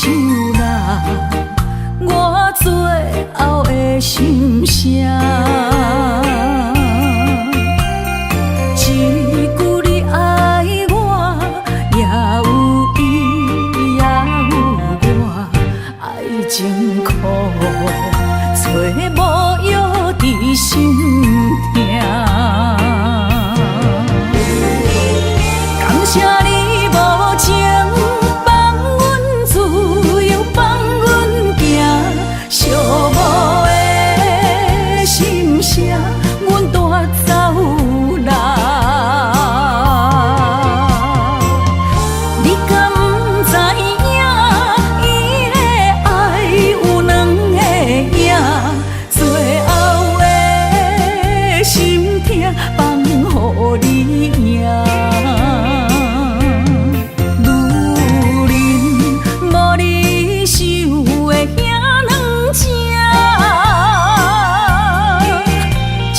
手啦，我最後的心聲。一句你愛我，也有伊，也有我，愛情苦，找無藥治心疼。感謝你無情，放阮自由，放阮行，寂寞的心聲，阮帶走啦。你敢知影？伊的愛有兩个影，最後的心疼放予你贏。女人無你想的遐軟情，借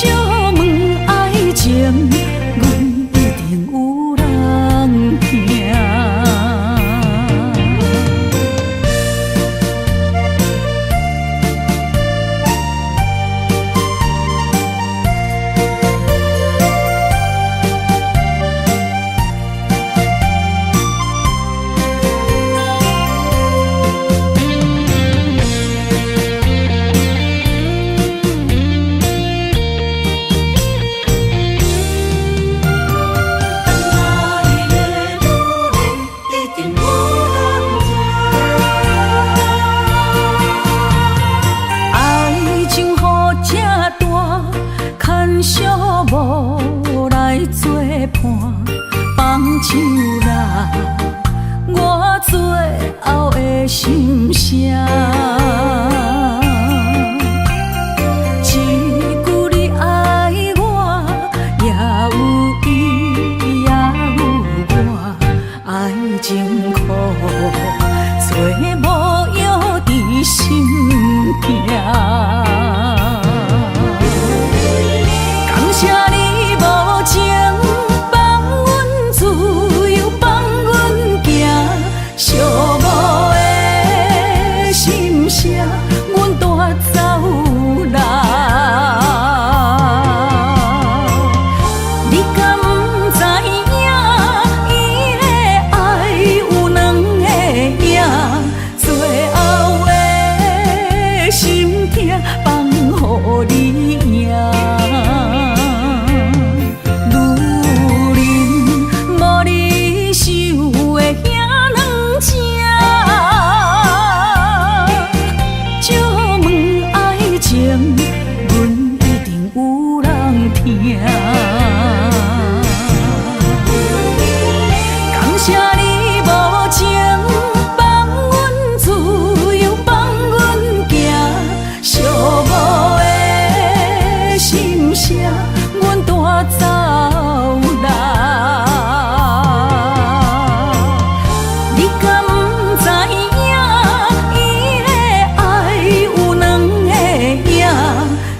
問愛情，阮一定有人疼。等來的女人一定有人疼。愛情雨這大，牽寂寞來作伴，放手啦，我最後的心聲。一句你愛我，也有伊，也有我，愛情苦，找無藥治心疼。感謝你無情，放阮自由，放阮行，寂寞的心聲，阮帶走啦。你敢知影？伊的愛有兩个影，最後的心疼放予你贏。女人無你想的遐軟情，借問愛情，阮一定有人疼。感謝你無情，放阮自由，放阮行，寂寞的心聲，阮帶走啦。你敢知影？伊的愛有兩個影，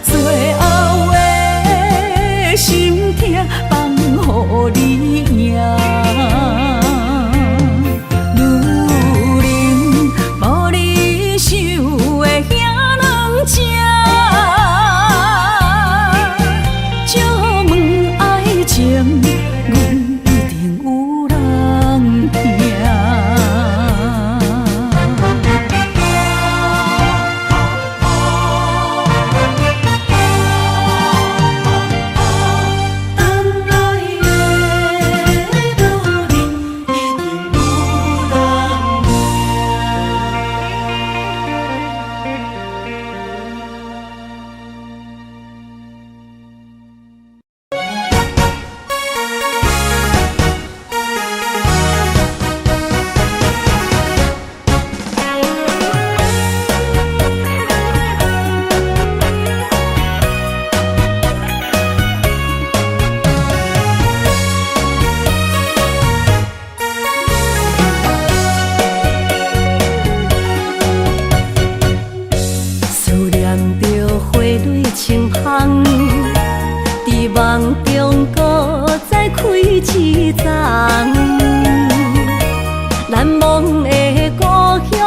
最後的心疼放予你贏。女人無你想的遐軟情，借問愛情，阮一定有人疼。等來的女人一定有人疼。思念著花蕊清芳，佇夢中閣再開一叢。難忘的故鄉，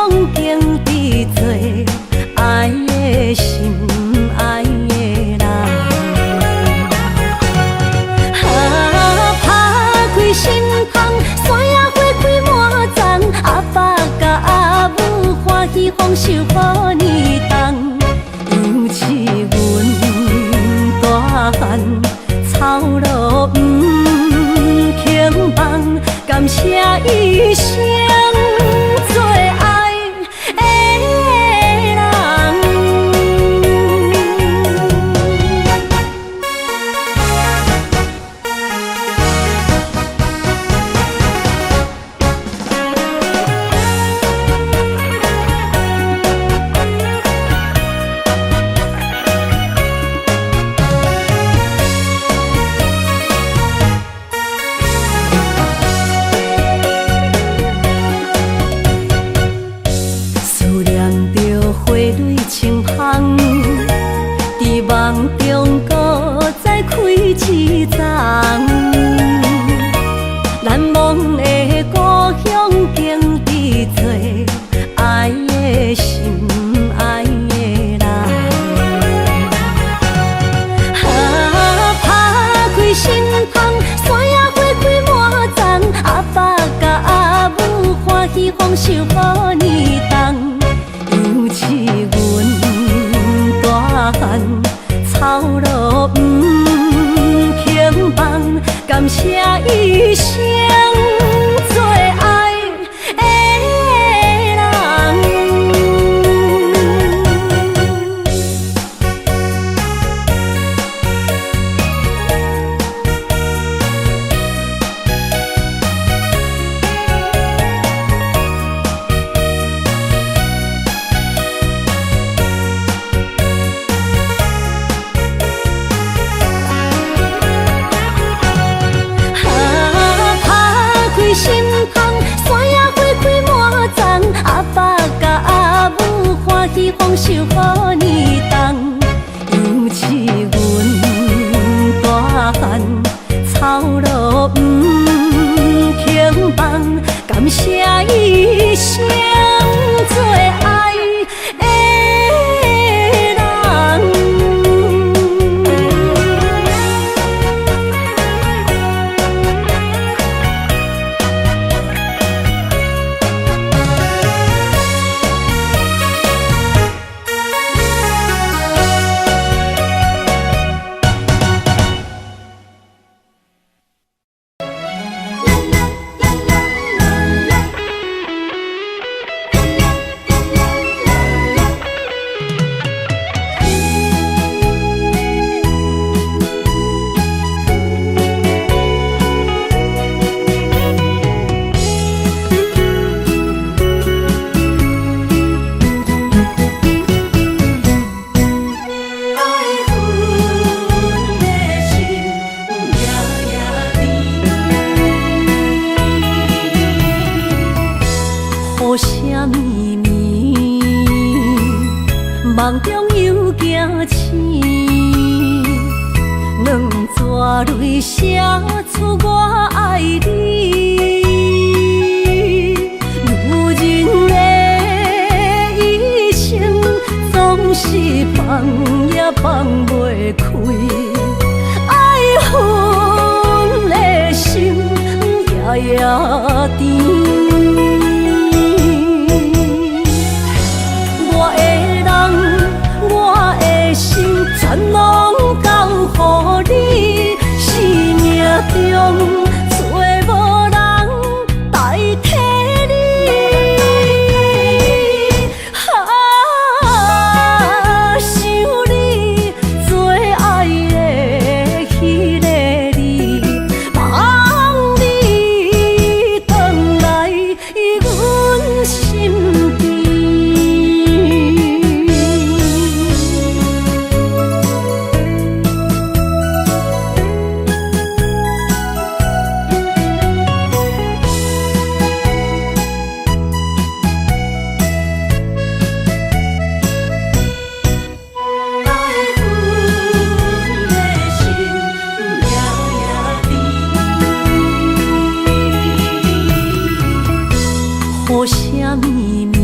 一生最愛的人。啊，拍開心窗，山野花開滿叢，阿爸佮阿母歡喜豐收予年冬。尤其阮大漢，操勞毋肯放，感謝一生最愛的人。愛阮的心夜夜甜。雨聲綿綿，夢中又驚醒，兩撮淚寫出我愛你。女人的一生總是放也放袂開，愛恨的心夜夜甜。我的人，我的心，全攏交予你。生命中找無人代替你。啊，想你最愛的彼个你，望你轉來阮身邊。愛阮的心夜夜甜。雨聲綿綿，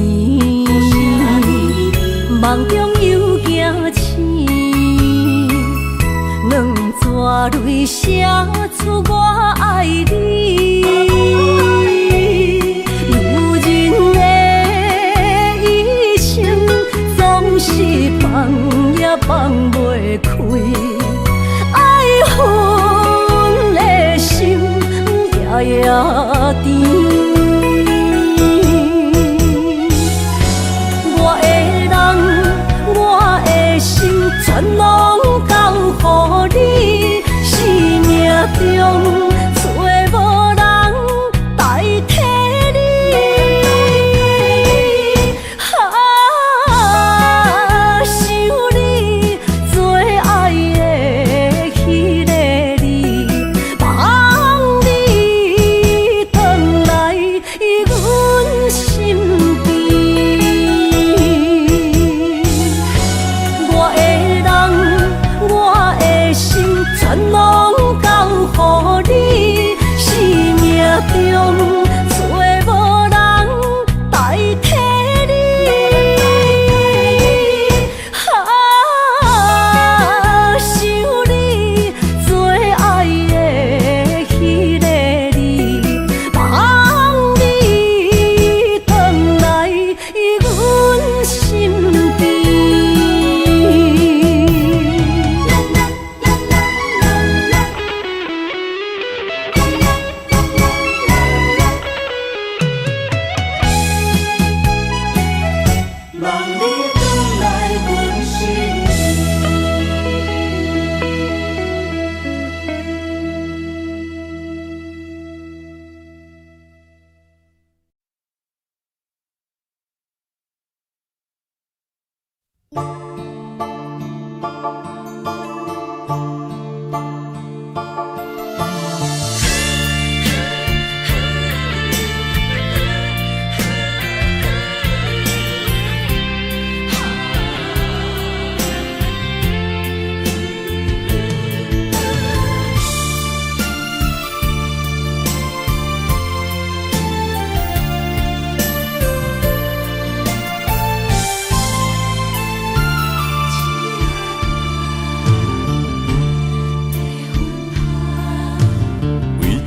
夢中又驚醒，兩撮淚寫出我愛你。女人的一生總是放也放袂開，愛恨的心夜夜甜。我的人，我的心，全攏交予你。生命中找無人代替你。啊，想你最愛的彼个你，望你轉來。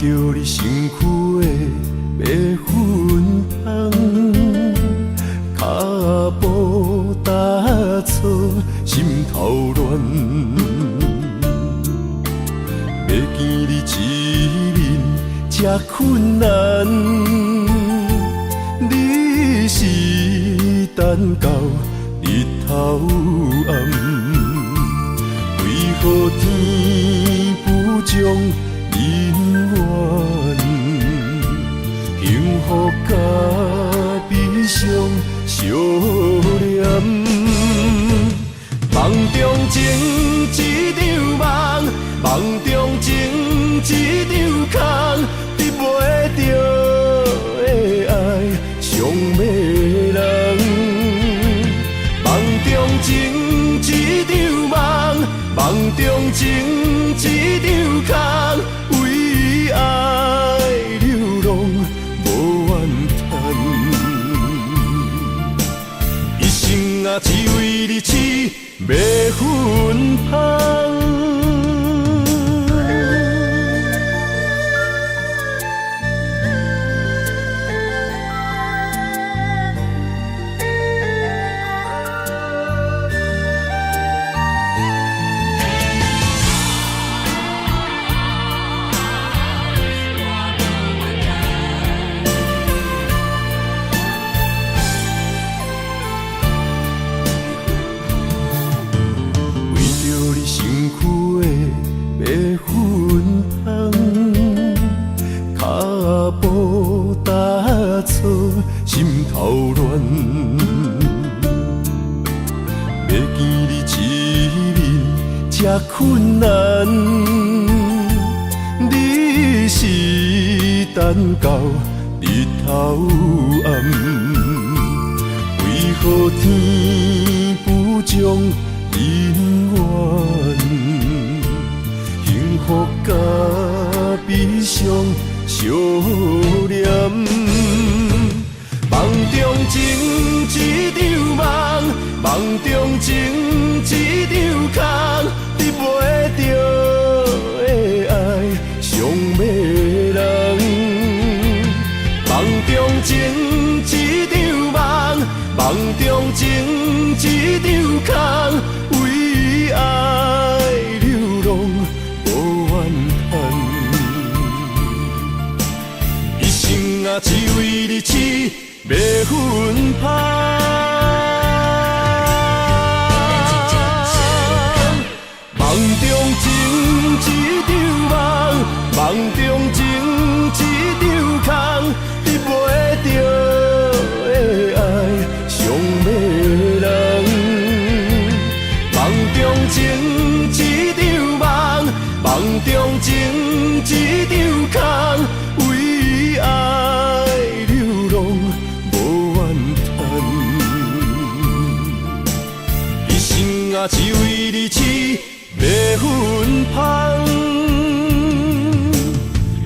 著你身軀的白粉香，跤步踏錯，心頭亂。欲見你一面這困難，你是等到日頭暗，為何天不將姻緣，幸福佮悲傷相連。夢中情一場夢，夢中情一場空，得袂著的愛傷迷人。夢中情一場夢，夢中情一場空，為愛流浪無怨嘆。一生啊，只為你痴迷芬芳。為著你身軀的白粉香，跤步踏錯，心頭亂。欲見你一面這困難，你是等到日頭暗，為何天不將姻緣，幸福佮悲傷相連。夢中情一場夢，夢中情一場空，得袂著的愛傷迷人。夢中情一場夢，夢中情一場空，為愛流浪無怨嘆。一生啊，只為你痴迷芬芳。夢中情一場夢，夢中情一場空，得袂著的愛傷迷人。夢中情一場夢，夢中情一場空，為愛流浪無怨嘆。一生啊，只為你痴迷芬芳。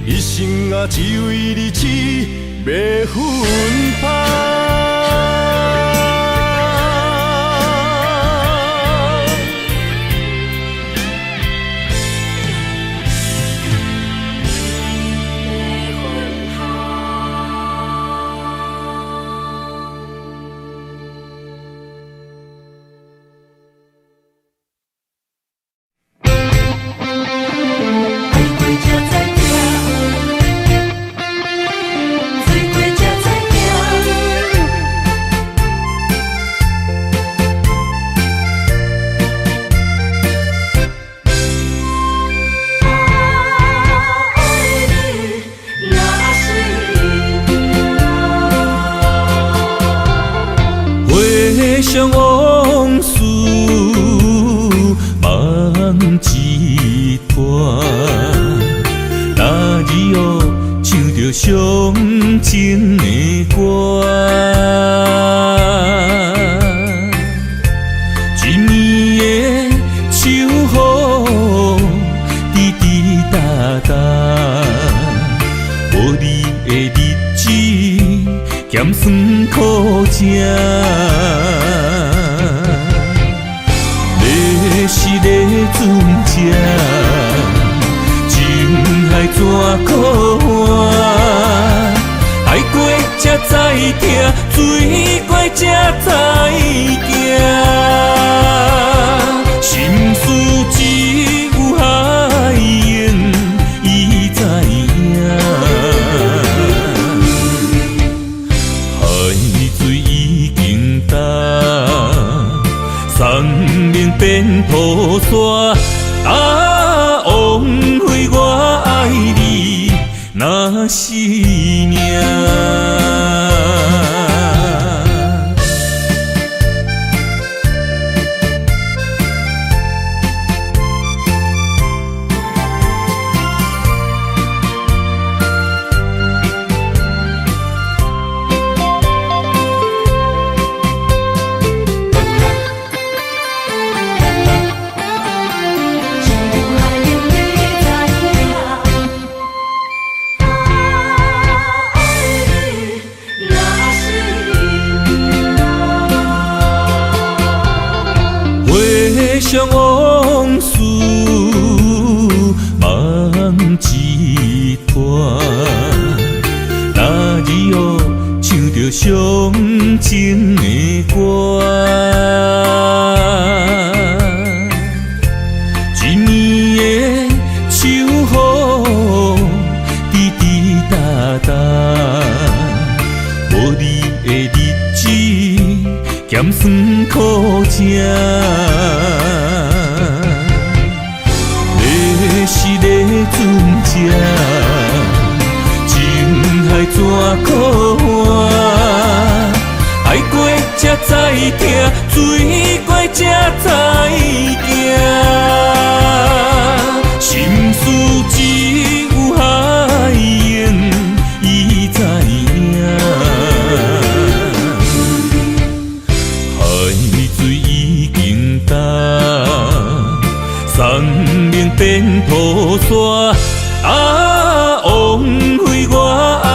一生啊，只為你痴迷芬芳。愛過才知疼，醉過才知疼。啊，愛你若是命。回想往事，梦一段。那日哦，唱著伤情的歌，一暝的秋雨，滴滴答答，无你的日子，咸酸苦食。你是咧船只，情海怎可换？愛過才知疼，水過才知行。心事只有海湧伊知影。海水已經乾，山盟變土沙。啊，枉費我愛你，若是命。回想往事，夢一團。那日哦，唱著傷情的歌，一暝的秋雨，滴滴答答，無你的日子，鹹酸苦汫。你是咧船只，情海怎可换？愛過才知疼，水過才知行。心事只有海湧伊知影。海水已經乾，山盟變土沙。啊，枉費我愛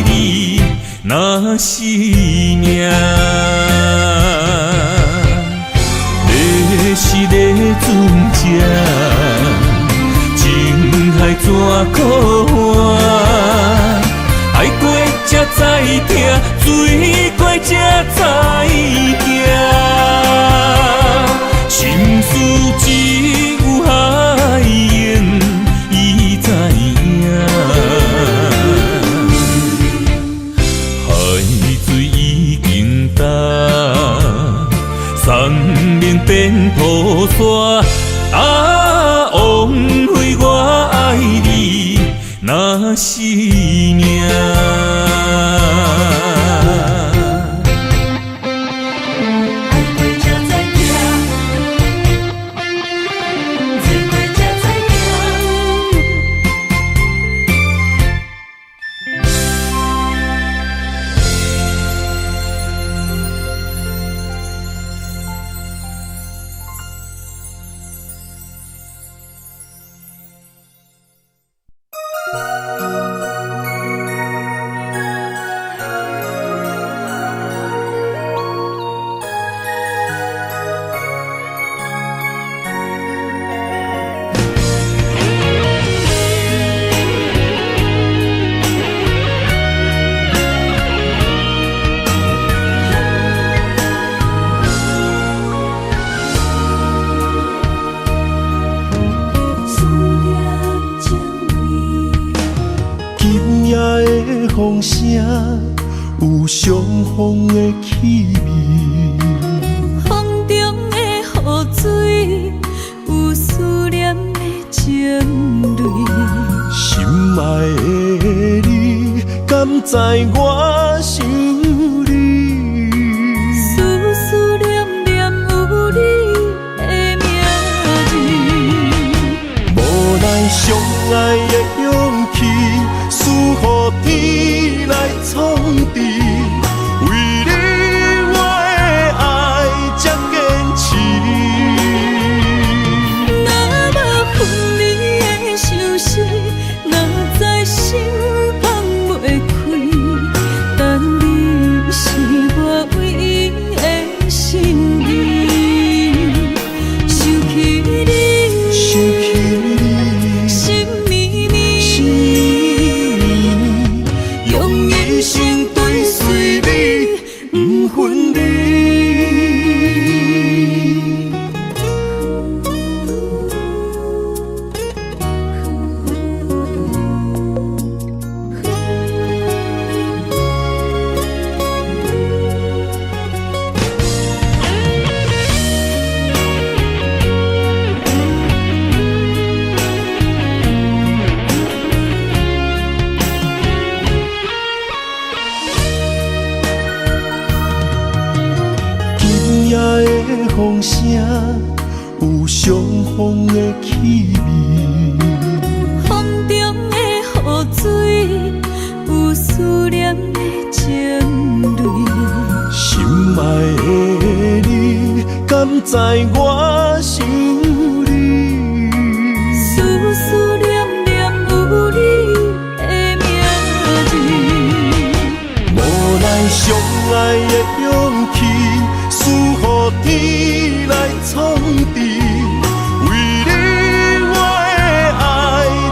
你，若是命。你是咧船只，情海怎可换？愛過才知疼，水過才知行。心事只有海湧伊知影。海水已經乾，山盟變土沙。啊，枉費我愛你，若是命。愛過才知疼，水過才知行。思念情味。今夜的風聲有傷風的氣味，風中的雨水有思念的情淚。心愛的你，敢知我想你？思思念念有你的名字。無奈相愛的勇氣，輸予天來創治。為你我的愛這堅持。若無分離的相思，哪知心放袂開？但你是我唯一的心意。想起你，想起你，心绵绵，心绵。有相逢的氣味。風中的雨水，有思念的情淚。心愛的你，敢知我想你？思思念念有你的名字。無奈相愛的勇氣，輸予天來創治。為你我的愛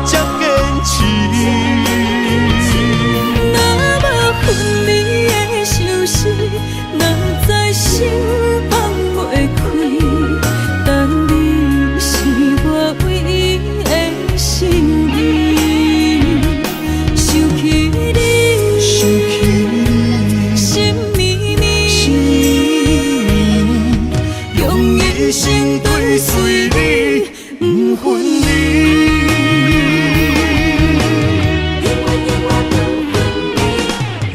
才堅持。若無分離的相思，哪知心放袂開。但你是我唯一的心意。想起你，想起你，心绵绵，心绵绵，用一生追隨你，不分離。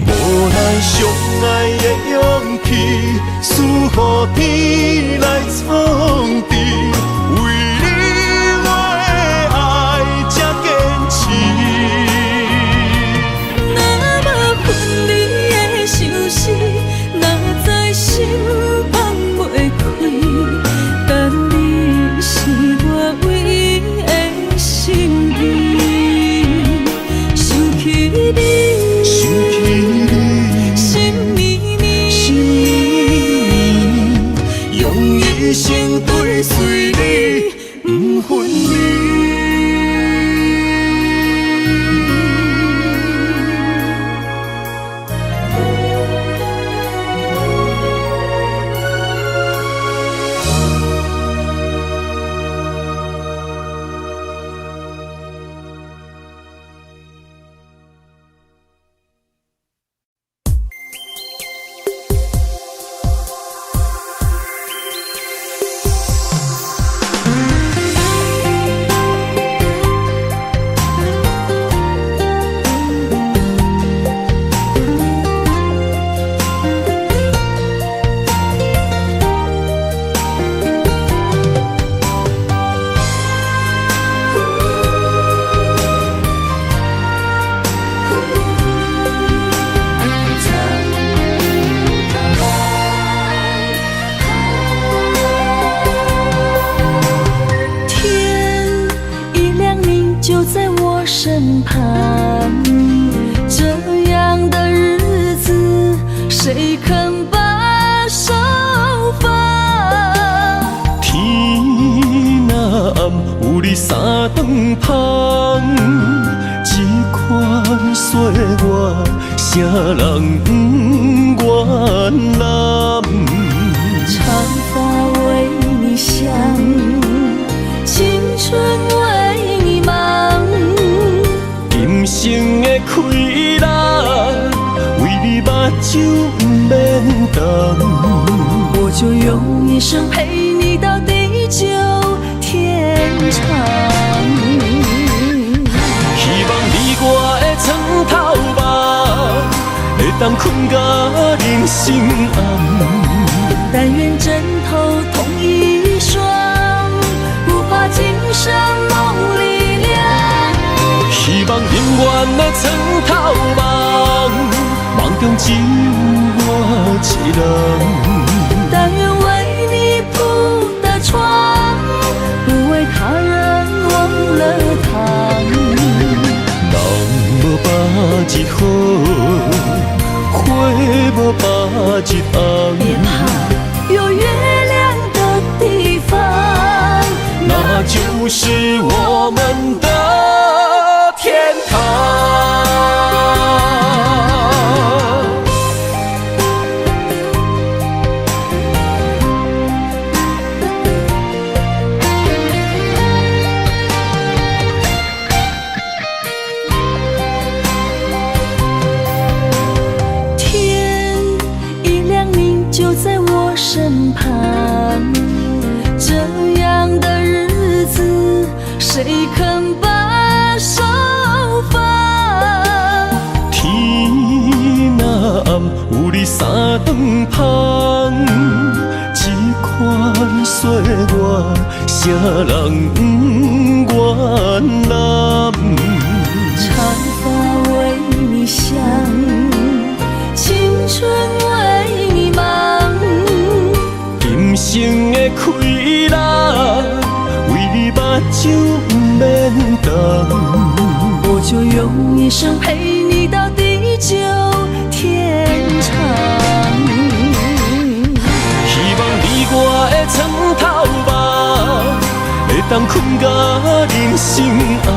無奈相愛的勇氣，輸予天來創治。為你我的愛才堅持。若無分離的相思，哪知心放袂開。但你是我唯一的心意。想起你，想起你，心绵绵，心绵绵，用一生追隨你，不分離。天一亮，你就在我身旁。這樣的日子，誰肯把手放？天若暗，有你三頓芳，這款歲月，啥人不願攬？長髮為你想，青春為你忙。今生的快樂，為你目睭毋免瞪。我就用一生陪你到地久天長。希望你我的床頭夢，會當睏到人生暗。但願枕頭同一雙，不怕今生夢裡涼。希望永遠的床頭夢，夢中只有我一人。但願為你鋪的床，不為他人忘了躺。人無百日好，花無百日紅。別怕，有月亮的地方，那就是我們的天堂。天一亮，你就在我身旁。這樣的日子，誰肯把手放？天若暗，有你三頓芳，這款歲月，啥啥人不原谅？长发为你想，青春为你忙。今生的快乐，为你目睭毋免瞪。我就用一生陪你到地久天長。希望你我的床頭夢，會當睏到人生暗。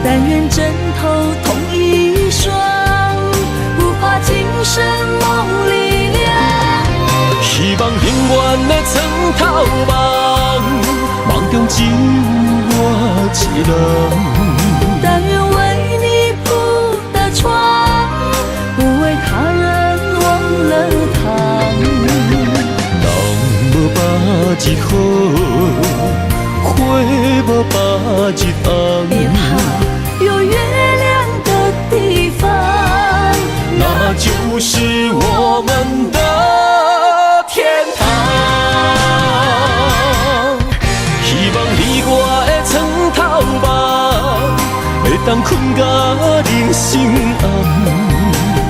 但願枕頭同一雙，不怕今生夢裡涼。希望永遠的床頭夢，夢中只有我一人。但願為你鋪的床，不為他人忘了躺。人無百日好，花無百日紅。別怕，有月亮的地方，那就是我們的天堂。希望你我的床頭夢，會當睏到人生暗。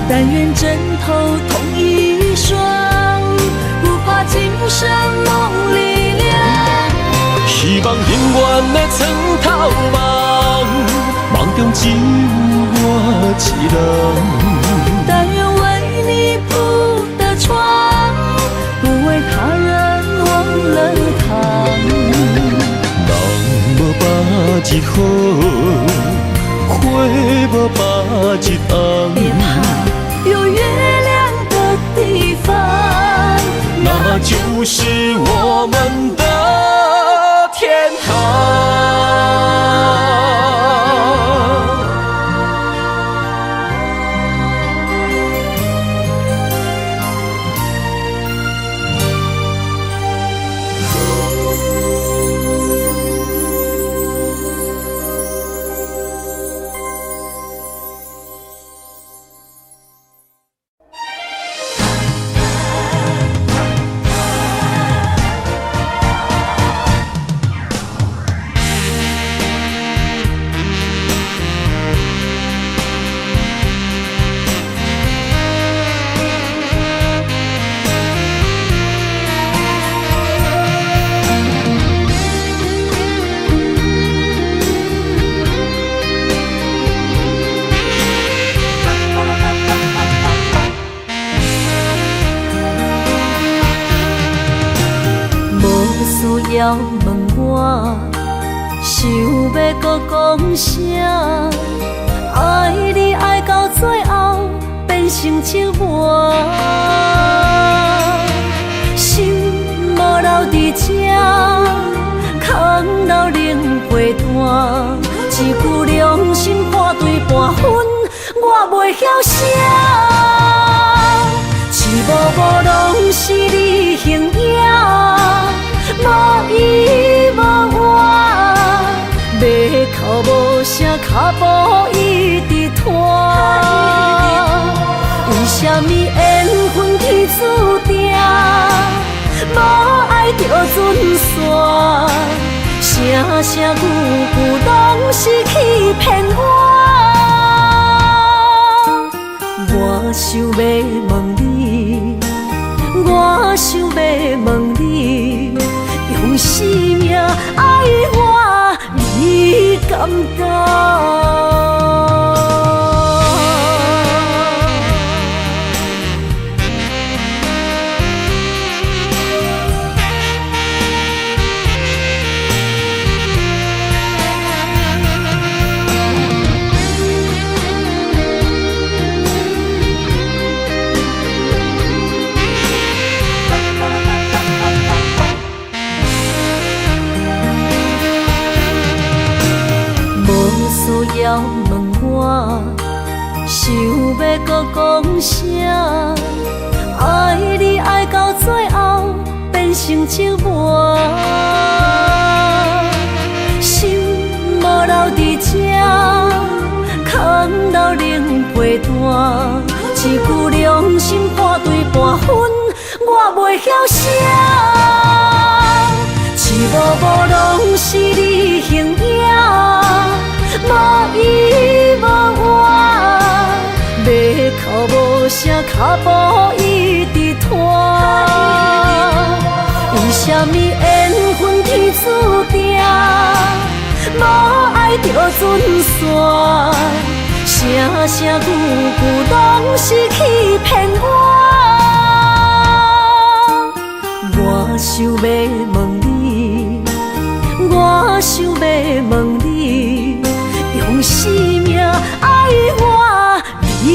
但願枕頭同一雙，不怕今生夢裡涼。希望永遠的床頭夢，夢中只有我一人。但願為你鋪的床，不為他人忘了躺。人無百日好，花無百日紅。別怕，有月亮的地方，那就是我們的天堂。需要問我，想欲閣講啥？愛你愛到最後變成折磨，心無留佇這，空留冷被單，一句良心破碎半分，我袂曉寫。一幕幕攏是你形影。無依無倚，欲哭無聲，跤步一直拖。為啥物緣分天注定，無愛就準散？聲聲句句攏是欺騙我。我想欲問你，我想欲問你。用生命愛我，你敢當？需要問我，想欲閣講啥？愛你愛到最後變成折磨，心無留佇這，空留冷被單，一句良心破碎半分，我袂曉寫。一幕幕幕攏是你形影，無依無我，欲哭無聲，跤步一直拖。為啥物緣分天注定，無愛就陣散，聲聲句句攏是欺騙我。我想欲問你，我想欲問你，用生命愛我，你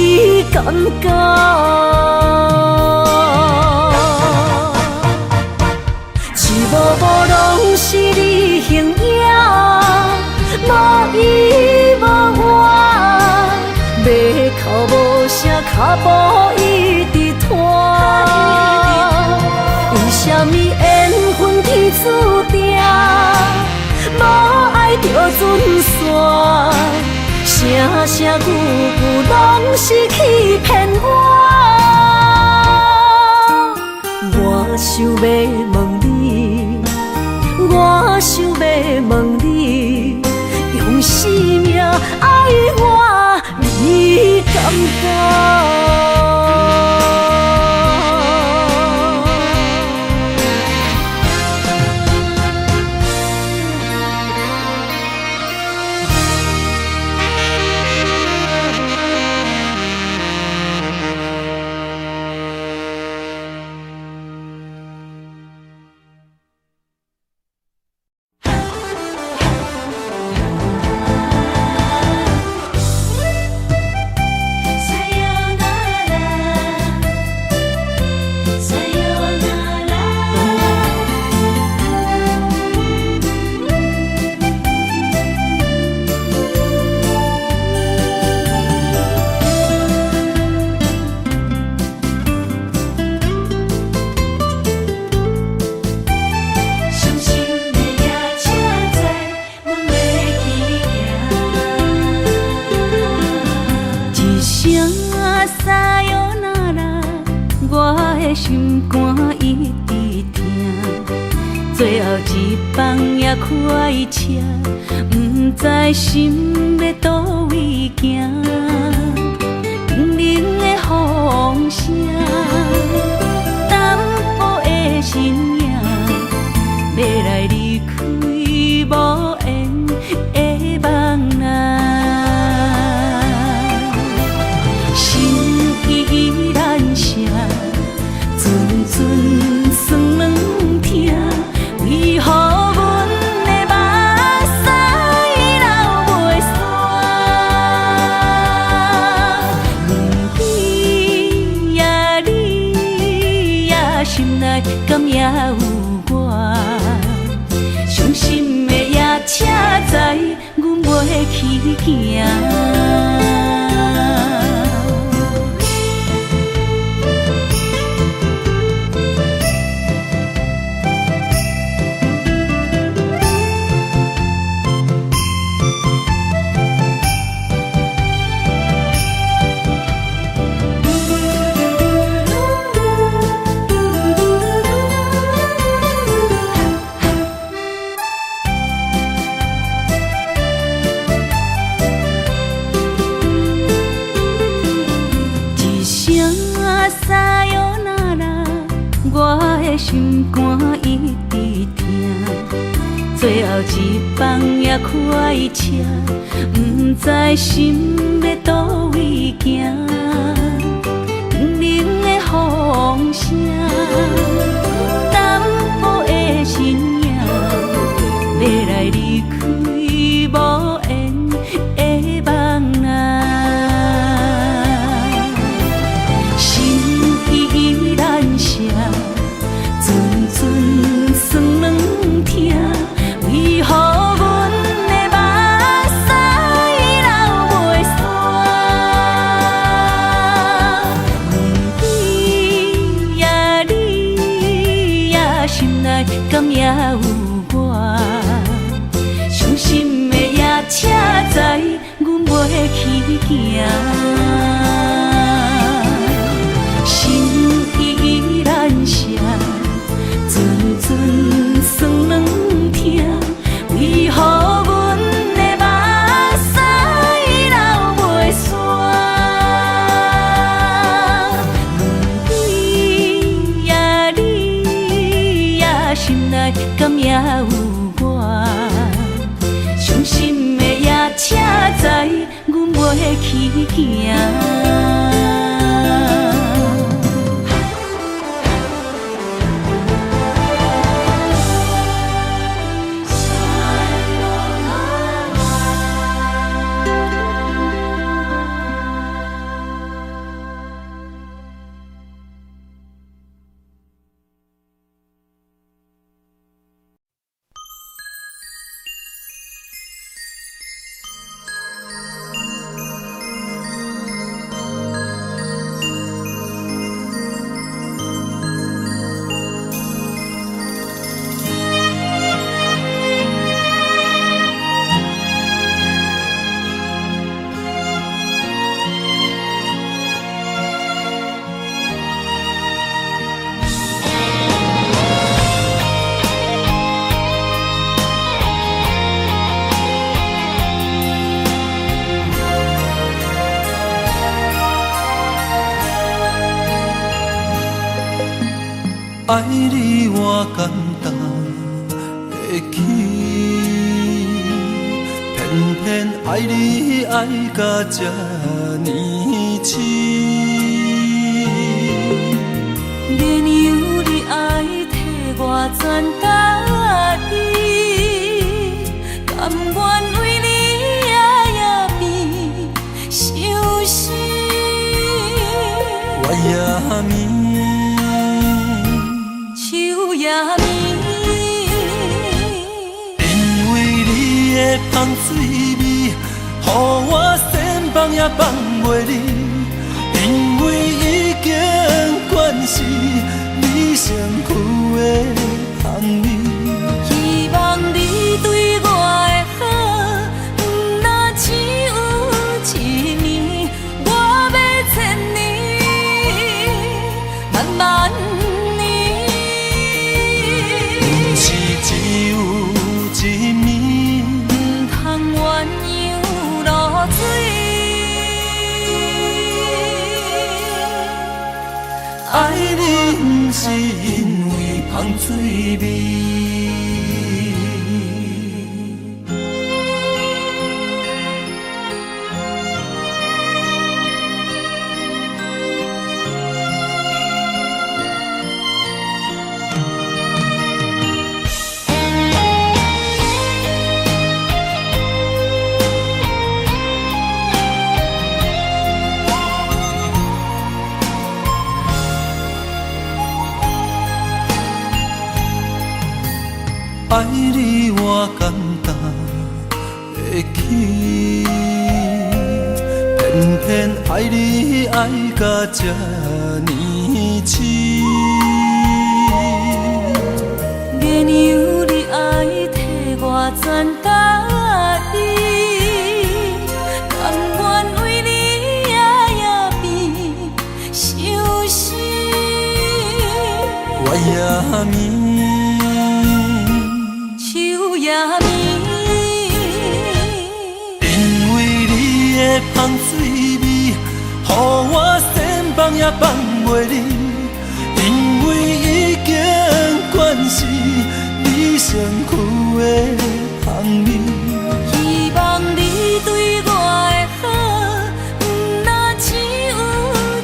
敢敢？一幕幕攏是你形影，無依無我，欲哭無聲，跤步一直拖。為啥物緣分天注定，無愛就陣散，聲聲句句攏是欺騙我。我想欲問你，我想欲問你，用生命愛我，你敢敢？傷心的夜車載，阮欲去行。一聲さよなら，我的心肝一直疼。最後一班也開車，毋知心欲佗位行。冷冷的風聲，淡薄的身影。欲來離開無緣的夢啊，心依難捨，陣陣酸軟疼，為何阮的目屎流袂煞？你呀你呀，心內敢猶有我？傷心的夜車載，阮欲去行。一聲さよなら，我的心肝一直疼。最後一班也開車，毋知心欲佗位行。冷冷的風聲，淡薄的身影，欲來離開無緣的夢啊。心依難捨，陣陣酸軟疼，為何阮的目屎流袂煞？你呀你呀，心內敢猶有我？傷心的夜車載，阮欲去行。心依難捨，陣陣酸軟疼，過去行。愛你我簡單會起，偏偏愛你愛甲這呢癡。免由你愛替我全家己，甘願為你夜夜變相思。月也暝。秋也暝，因為你的香水味，予我仙放也放袂離。因為已經慣是你身軀的香味。希望你對我的好，毋若只有一暝，我欲千年，萬萬年。毋是只有一暝，毋通鴛鴦落水。愛你毋是因為香水味。愛你我簡單會起，偏偏愛你愛甲這呢癡。免由你愛替我全家己，甘願為你夜夜變相思。月也暝。秋也暝，因為你的香水味，予我仙放也放袂離。因為已經慣是你身軀的香味。希望你對我的好，毋若只有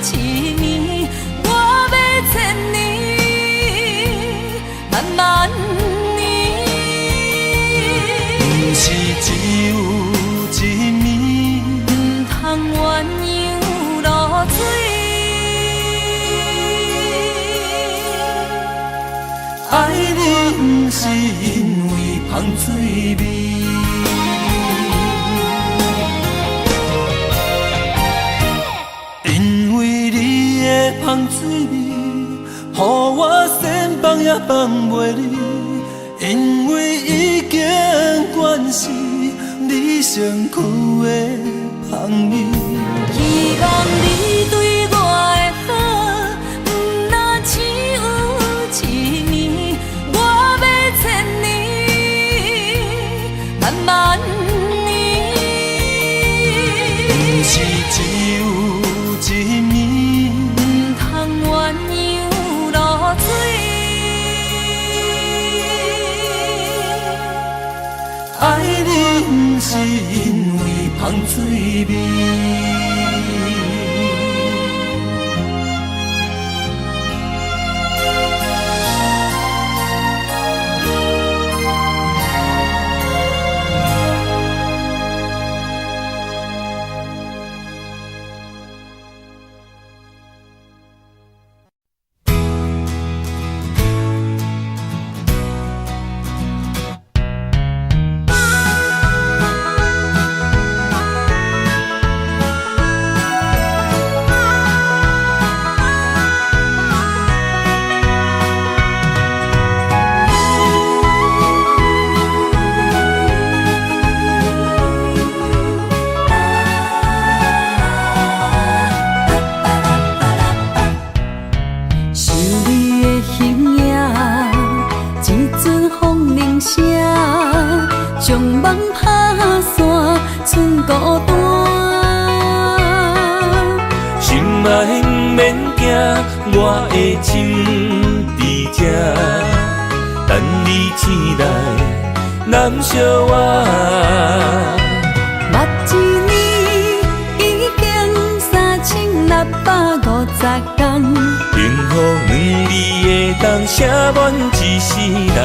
一暝，我欲千年，萬萬年。毋是只有一暝，毋通鴛鴦落水。愛你毋是因為香水味。因為你的香水味，予我仙放也放袂離。因為已經慣是你身軀的香味。希望你對我的好，毋若只有一暝，我欲千年，萬萬年。毋是只有一暝，毋通鴛鴦落水。愛你阮是因為芳水味。想你的形影，一阵风铃声，将梦拍散，剩孤单。心爱免惊，我的情伫这，等你醒來，攬惜我。目一年已經3650天，幸福兩字會當寫滿一世人。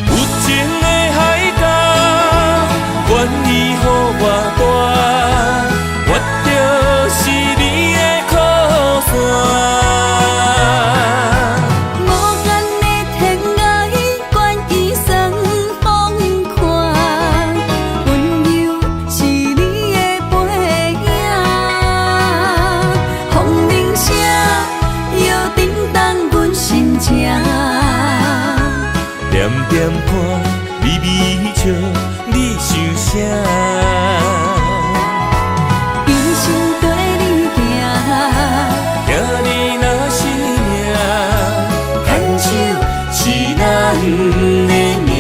有情的海角，願意予我帶，我就是你的靠山。無限的天涯，願意算放寬，溫柔是你的背影。風鈴聲又震動阮心情。點點看，微微笑，你想啥？一生綴你行，聽你若是命，牽手是咱的命。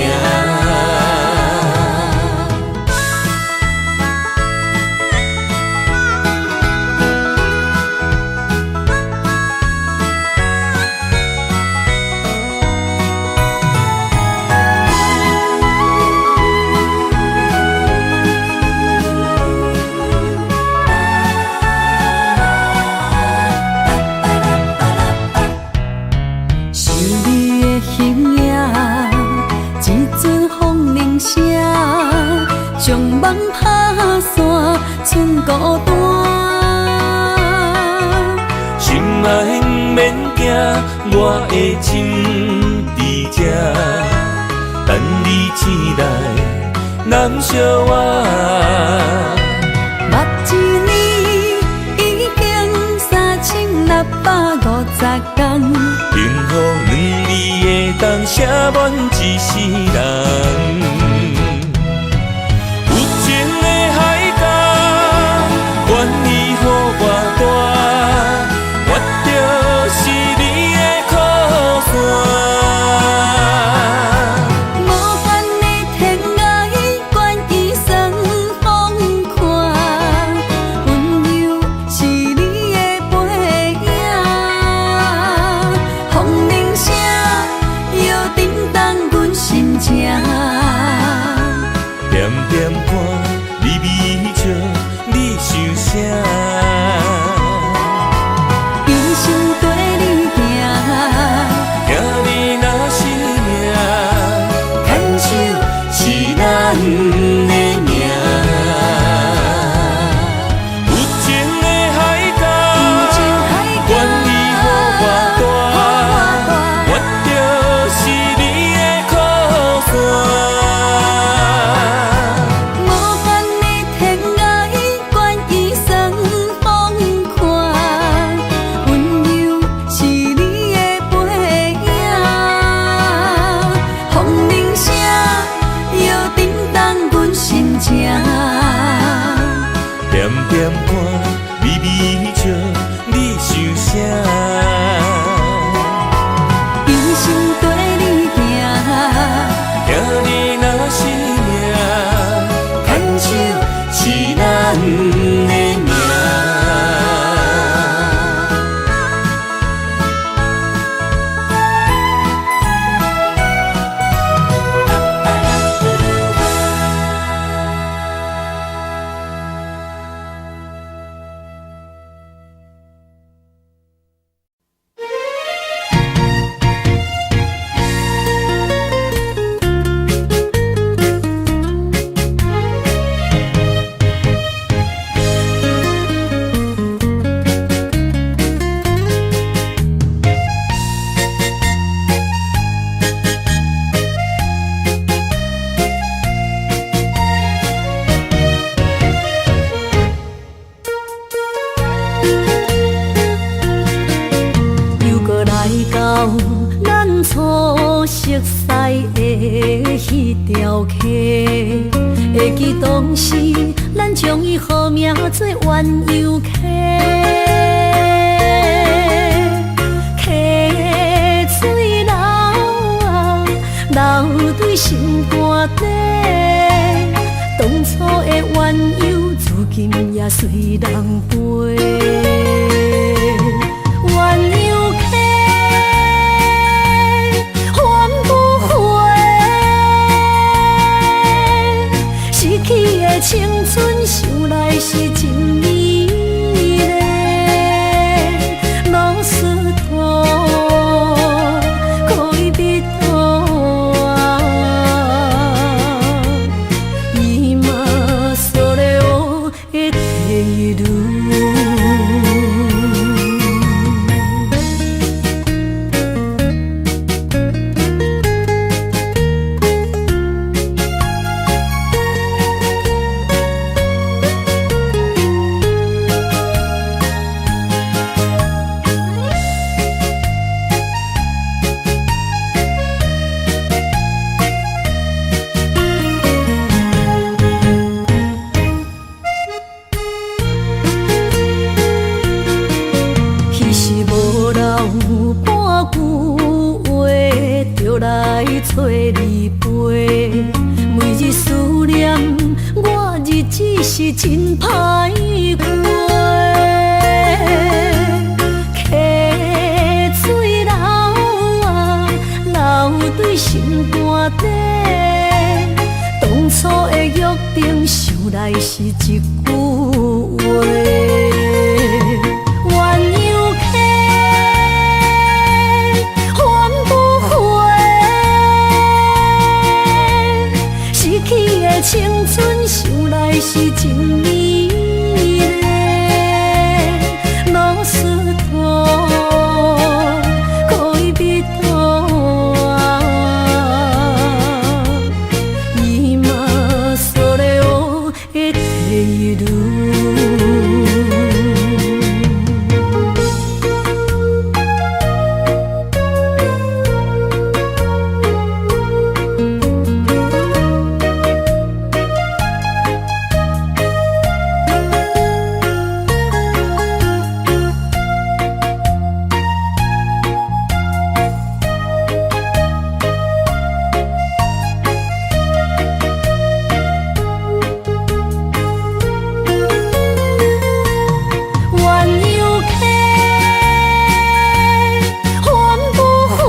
想你的形影，一阵風鈴聲，將夢拍散，剩孤單。心愛免驚，我的情佇這，等你醒來，攬惜我。目一年已經3650天，幸福兩字會當寫滿一世人。有情的海角，願意予我帶，我就是你的靠山。無限的天涯，願意算放寬，溫柔是你的背影。風鈴聲又震動阮心情。的彼條溪，會記當時咱將伊號名做鴛鴦溪。溪水流啊，流對心肝底，當初的鴛鴦，如今也隨人飛。鴛鴦溪，還不回，失去的青春，想來是真美麗。ロスト戀人啊，今それを得ている。彼時無人有半句話，就來揣你陪。每日思念，我日子是真歹過。溪水流啊，流對心肝底，當初的約定，想來是一句話。鴛鴦溪，還不回，失去的青春，想來是真美麗。ロスト戀人啊，今それを得ている。鴛鴦溪，還不回，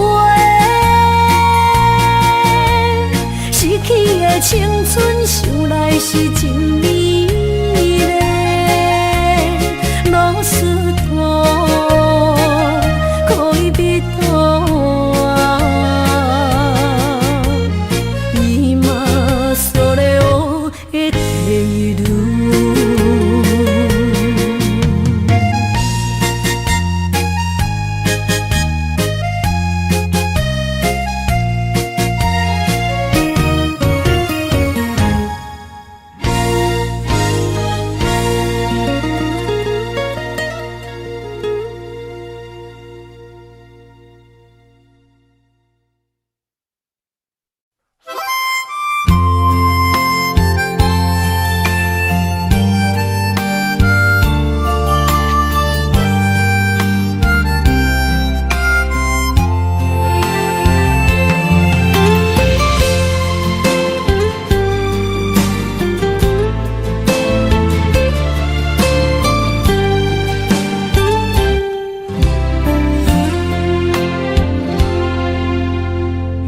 失去的青春，想來是真美麗。ロスト戀人啊，今それを得ている。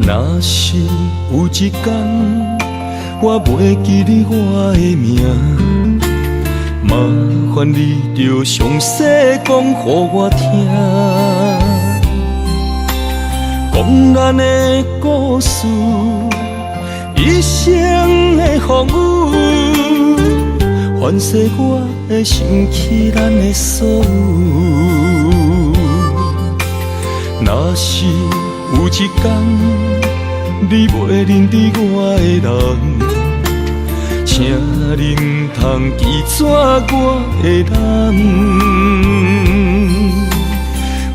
若是有一天，我袂記得我的名，麻煩你著詳細講予我聽，講咱的故事，一生的風雨，凡世我會想起咱的所有。若是有一天，你袂認得我的人，請你毋通拒絕我的人。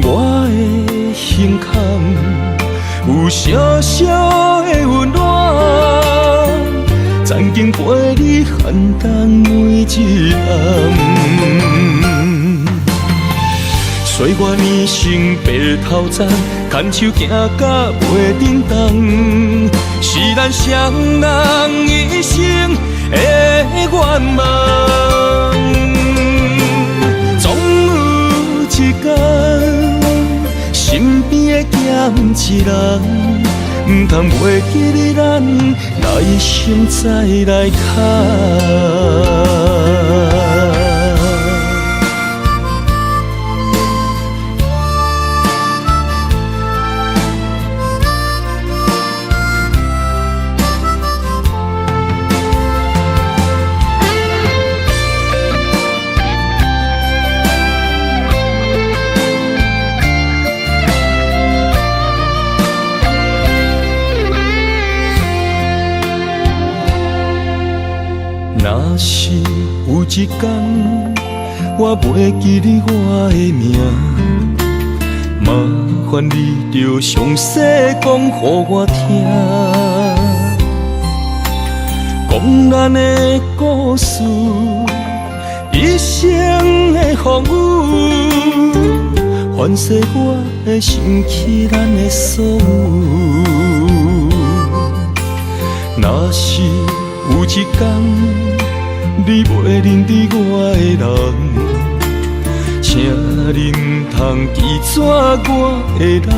我的胸坎有小小的溫暖，月年生白头鬃，牵手行甲袂振动，是咱双人一生的愿望。总有一天，身边会减一人，毋通袂记得咱来生再来牵。若是有一天，我袂记得我的名，麻烦你著详细讲予我听，讲咱的故事，一生的风雨，凡世我会想起咱的所有。若是有一天，你袂认得我的人，请恁通记住我的人。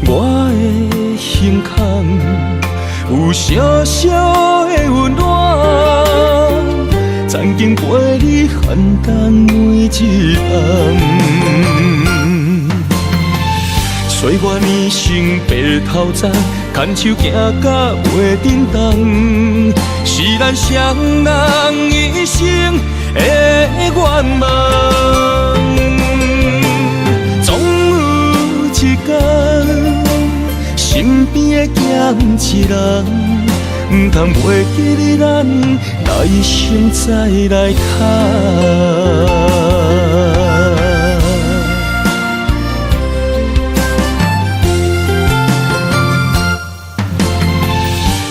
我的胸坎有小小的温暖，曾经陪你寒冬每一暗。岁月年生白头鬃，牵手行甲袂振动，是咱双人一生的愿望。总有一天，身边会减一人，毋通袂记得咱来生再来牵。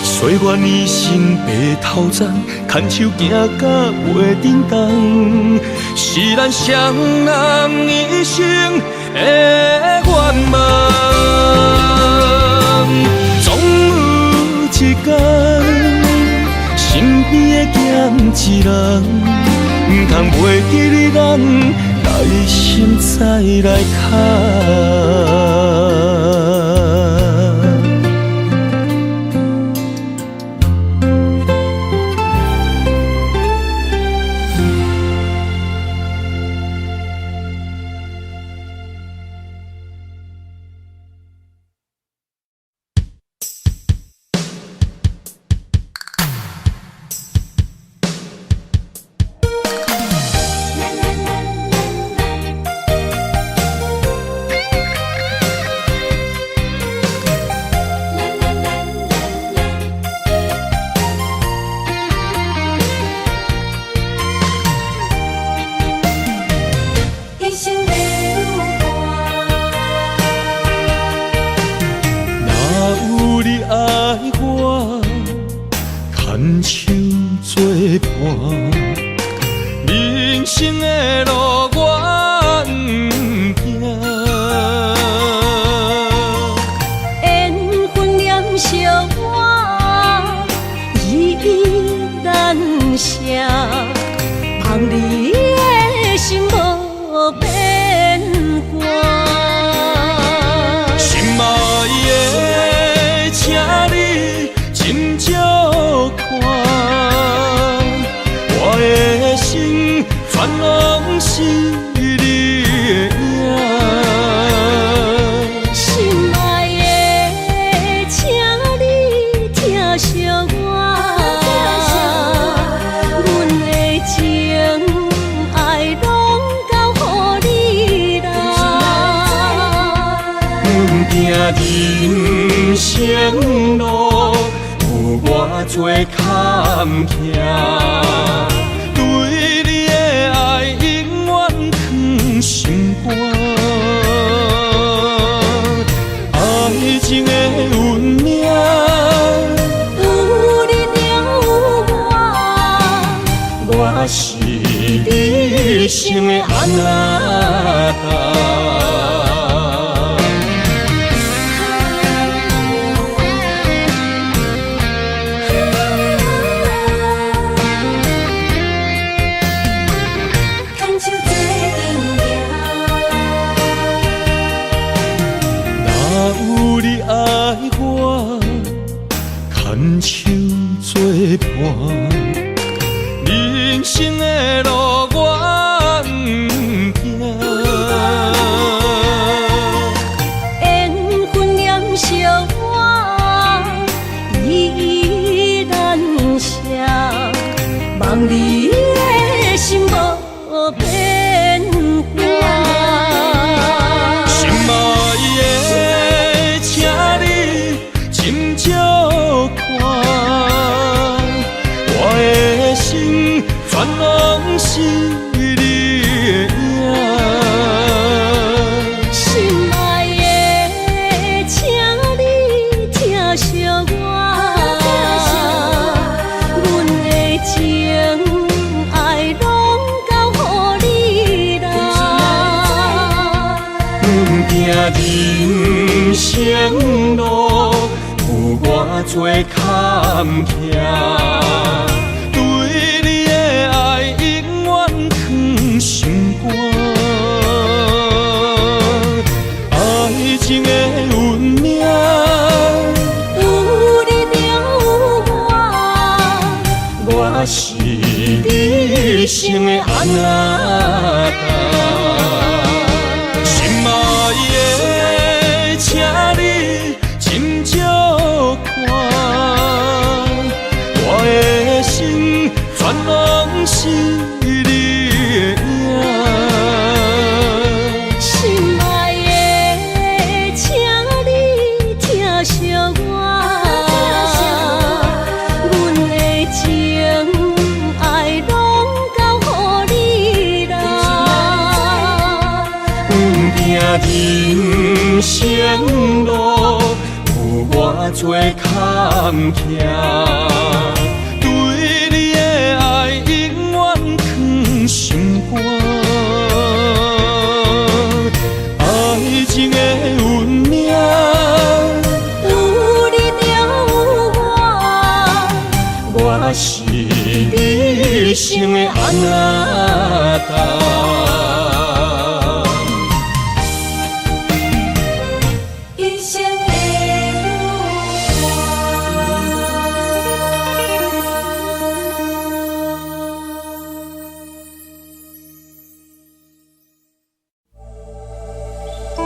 岁月年生白头鬃，牵手行甲袂振动，是咱双人一生的愿望。总有一天，身边会减一人，毋通袂记得咱来生再来牵。人生的路我毋惊。缘分念惜我，依依难舍，望你的心无变卦。心爱的，请你斟酌看，我的心全拢是你的影。心爱的，请你疼惜我，阮的情爱拢交予你啦。阮行人生路，有偌济坎坷，对你的爱永远藏心肝。爱情的运命，有你就有我，我是你。生的阿那達。牽手做陣行。若有你愛我，牽手做伴，人生的路我毋驚。緣分念相我，依依難捨，望你的心無變化。心愛的，請你斟酌看，我的心全攏是你的影。心愛的，請你疼惜我，阮的情愛攏交予你啦。毋驚人生路有偌濟坎坷，對你的愛永遠藏心肝。愛情的運命，有你就有我，我是你一生的阿那達。心愛的，請你斟酌看，我的心全攏是你的影。心愛的，請你疼惜我，阮的情愛攏交予你啦。毋驚人生路有偌濟坎坷，對你的愛永遠藏心肝。愛情的運命，有你就有我，我是你一生的阿那達。一生的有我。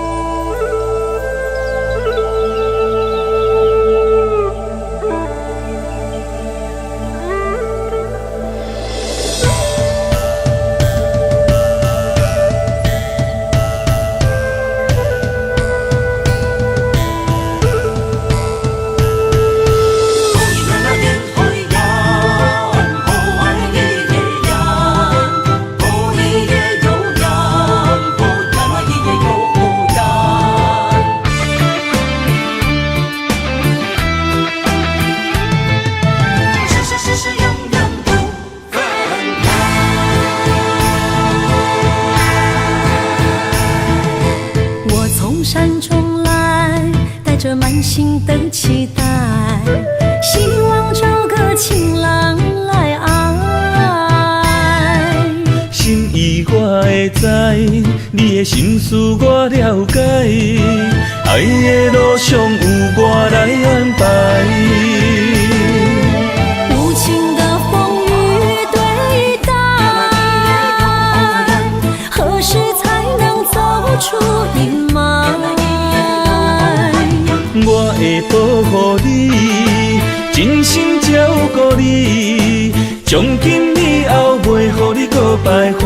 我從山中來，帶著滿心的期待，希望找個情郎來愛。心意我會知，你的心思我了解，愛的路上有我來安排。無情的風雨對待，何時才能走出陰霾？我會保護你，真心照顧你，從今以後袂予你閣徘徊。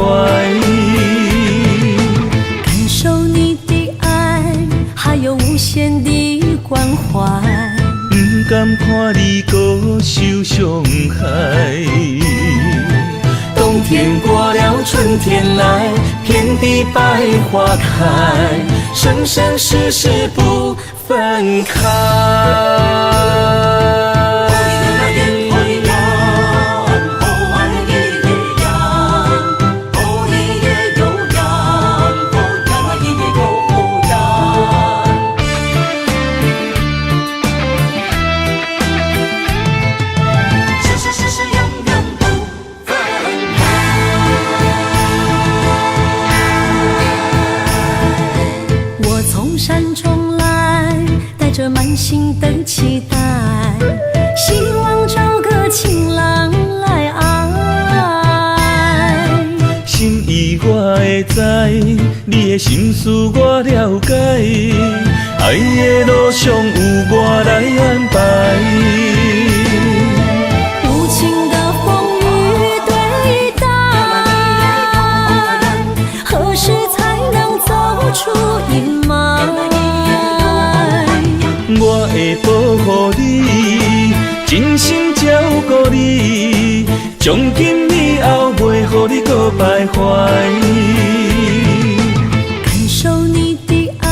感受你的愛，還有無限的關懷。毋甘看你閣受傷害。冬天過了，春天來，遍地百花開，生生世世不分開。著滿心的期待，希望找個情郎來愛。心意我會知，你的心思我了解，愛的路上有我來安排。無情的風雨對待，何時才能走出陰霾？我會保護你，真心照顧你，從今以後袂予你閣徘徊。感受你的愛，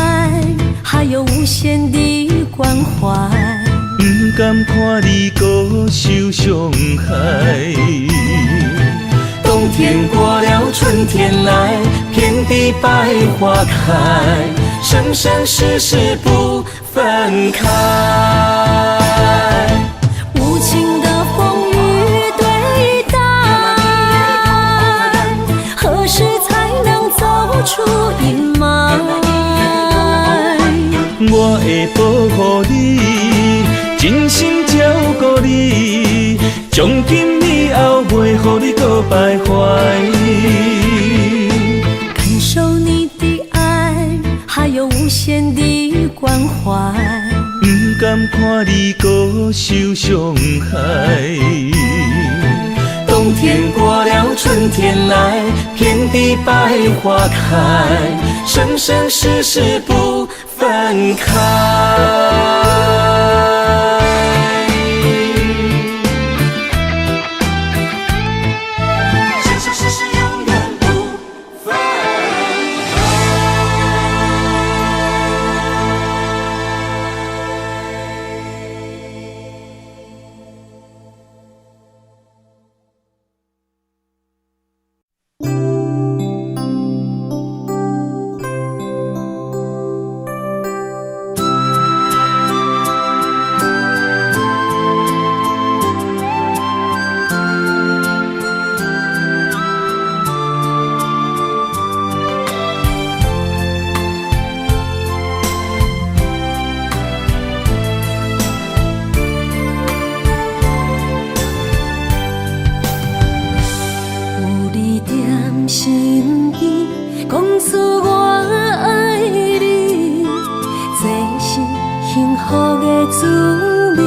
還有無限的關懷。毋甘看你閣受傷害。冬天過了，春天來，遍地百花開，生生世世不分開。無情的風雨對待，何時才能走出陰霾？我會保護你，真心照顧你，從今以後袂予你閣徘徊。感受你的愛，還有無限的關懷。毋甘看你閣受傷害。冬天過了，春天來，遍地百花開，生生世世不分開。生生世世永遠不分開。有你踮身邊，講出我愛你，這是幸福的滋味。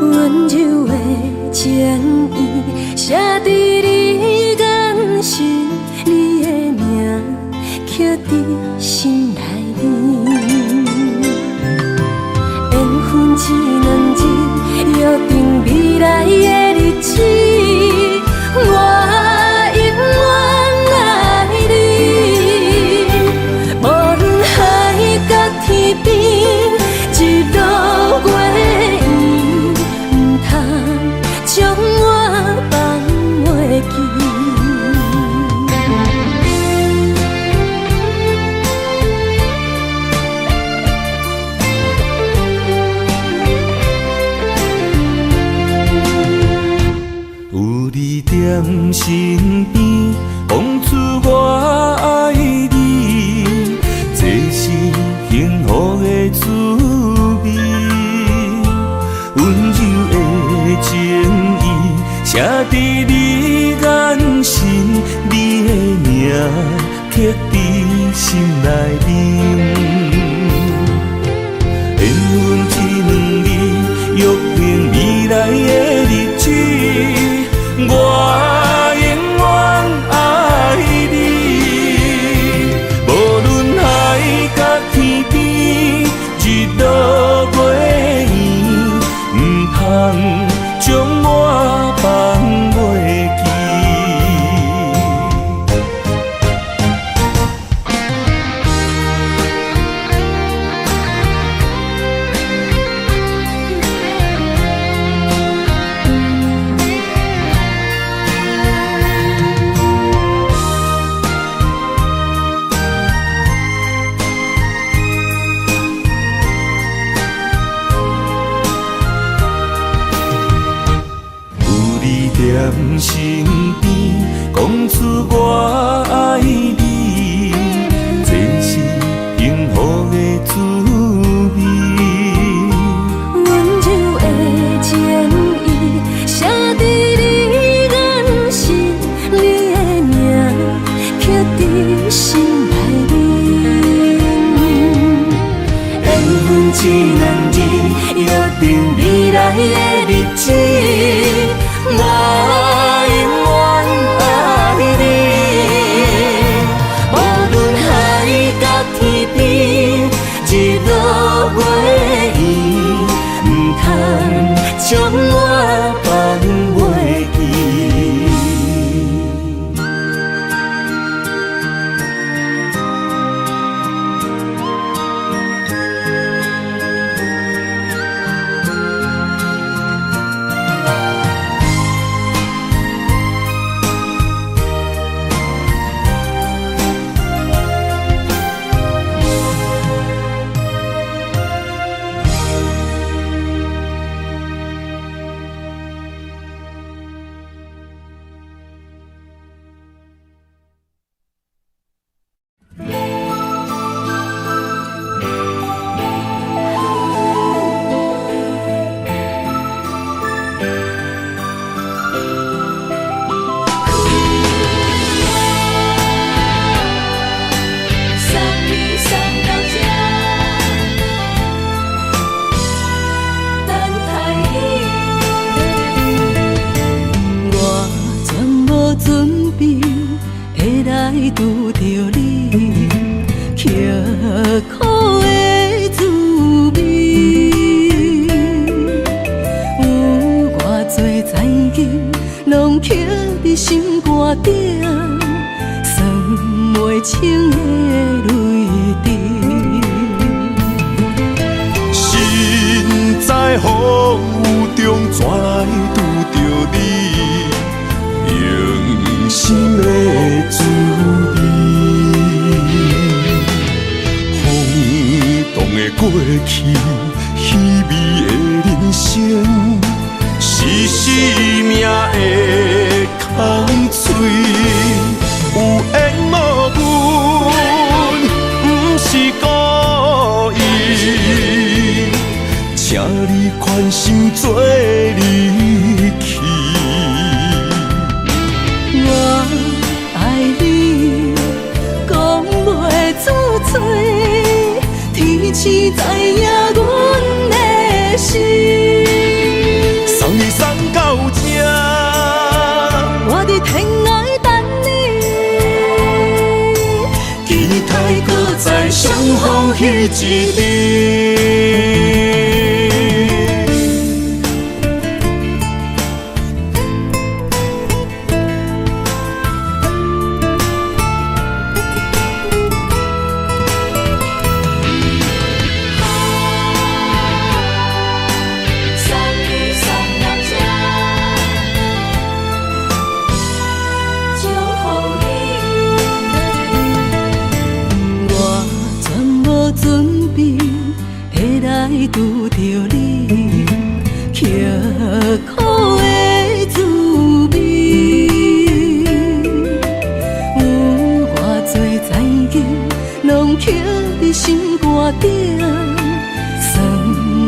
溫柔的情意，寫佇你眼神，你的名刻佇心內面。緣分這兩字，約定未來的日子。我永遠愛你，無論海角天邊，日落月圓，毋通將我放袂記。有你踮身邊，講出我愛你，這是幸福的滋味。溫柔的情意，寫佇你眼神，你的名刻佇心內面。緣分這兩字，約定未來的日子，我永遠愛你。無論海角天邊，日落月圓，毋通將我放袂記。这两日约定未来的日子，我永远爱你。无论海角天边，日落月圆，毋通将我放袂记。送你送到这，等待你。我全无准备会来拄著你，刻苦的滋味，有偌济残忍，拢刻伫心肝顶，算袂清的泪滴。身在风雨中，怎来拄著你？用心的滋味，风动的过去，稀微的人生，是生命的空嘴。有缘无分，不是故意，请你宽心做离去。我爱你，讲袂出嘴，天时知影阮的心。送你送到这，我伫天涯等你，期待阁再相逢彼一日。送你送到这，祝福你。我全无准备会来拄著你，刻苦的滋味，有偌济残忍，拢刻伫心肝顶，算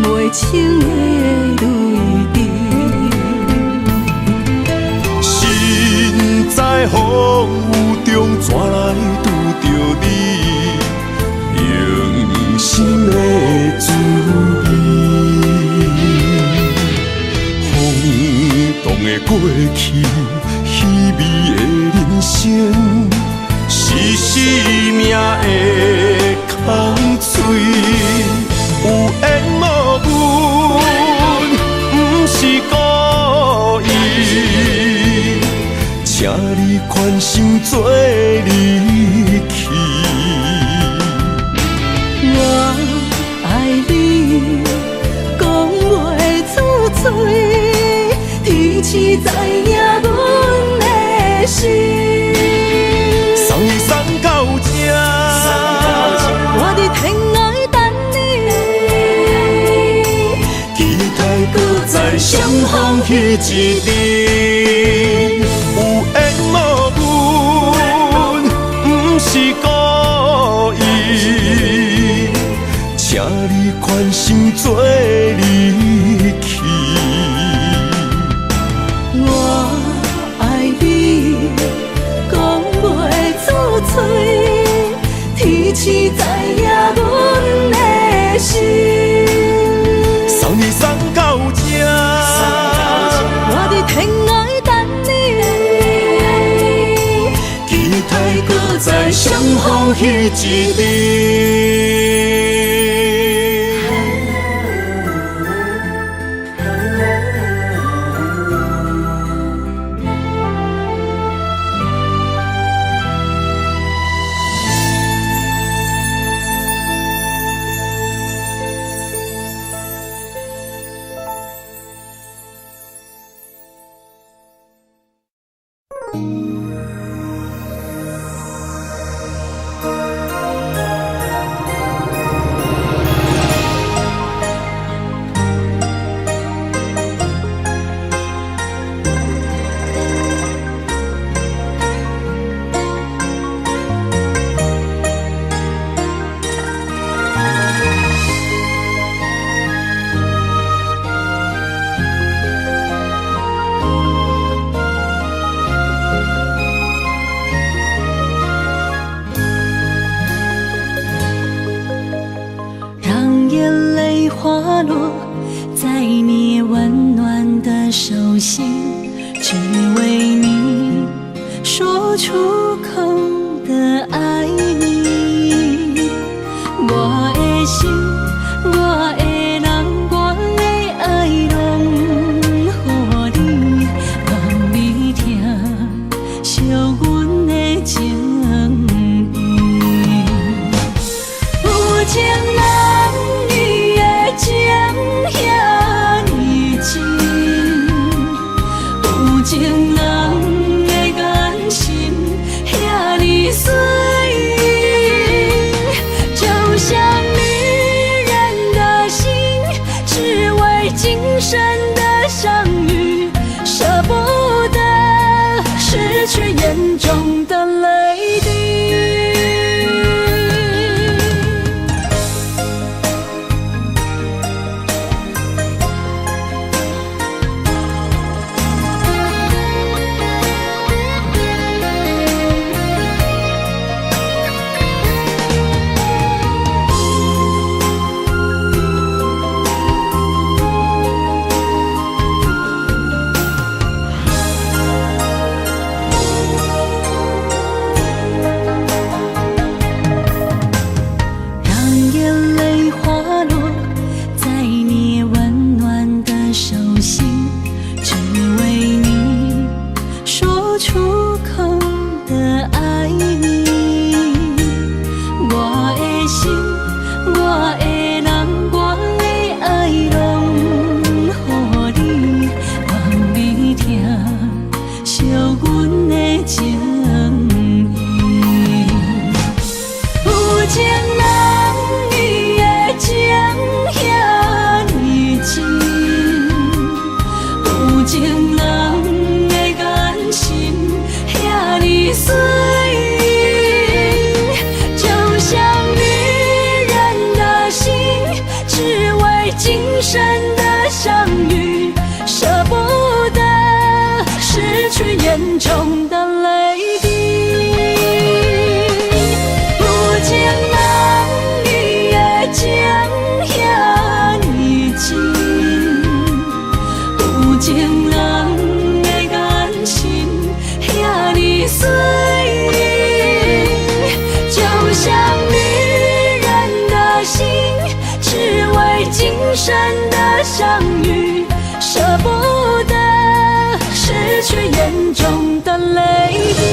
袂清的泪滴。身在风雨中，怎来拄著你？用心的滋味，风动的过去，稀微的人生，是生命的空嘴。有缘无分，不是故意，请你宽心做离去。我爱你，讲袂出嘴，天时知影阮的心。送你送到这，我伫天涯等你，期待阁再相逢彼一日。有缘无分，不是故意，请你宽心做离去。我爱你，讲袂出嘴，天时知影阮的心。彼一日。讓眼淚滑落在你溫暖的手心，只為你說出口的愛你。我的心，我的人，我的愛，攏予你，願你疼惜阮的情意。有情人伊的情遐呢真，有情人的眼神遐呢媠，就像女人的心，只為今生的相遇，捨不得失去眼中的淚滴。讓眼淚滑落在你溫暖的手心，只為你說出口的愛你。我的心，我的人，我的愛，攏予你，願你疼惜阮的情意。有情人伊的情遐呢真，有情人的眼神遐呢媠，就像女人的心，只為今生的相遇，捨不得失去眼中的淚滴。有情人伊的情遐呢真，有情人的眼神遐呢媠，就像女人的心，只為今生的相遇，捨不得失去眼中的淚滴。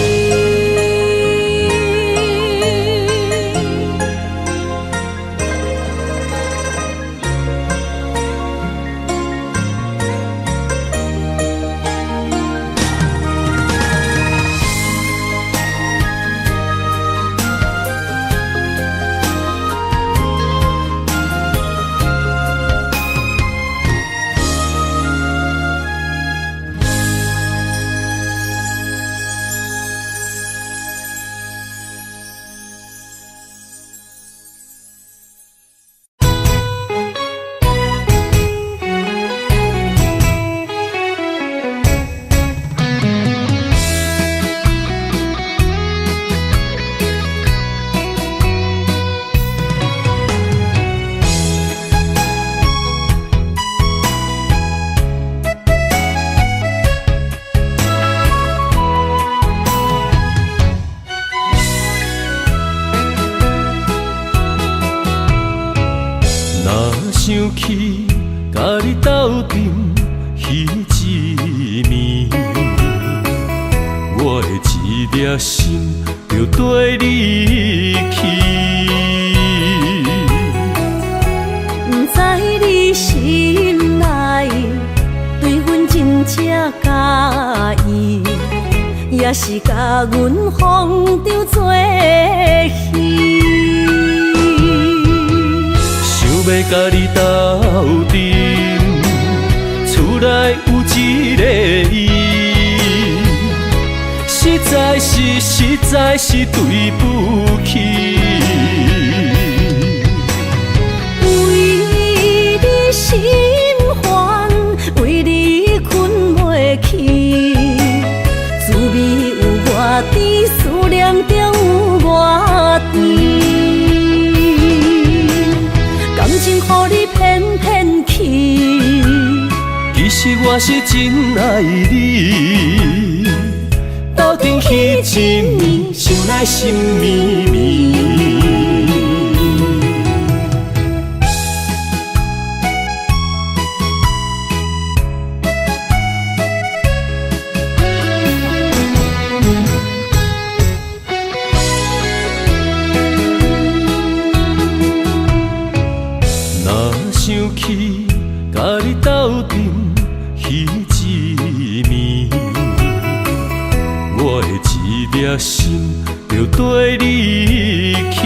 起，共你鬥陣彼一暝，我的一粒心就綴你去。毋知你心內對阮真正佮意，抑是共阮風中做戲。想欲共你鬥陣，厝內有一个伊，實在是實在是對不起。為你心煩，為你睏袂去，滋味有偌甜，思念中有偌甜。感情予你騙騙去，其實我是真愛你，鬥陣彼一暝，想來心綿綿。若想起共你鬥陣彼一暝，我的一粒心就綴你去。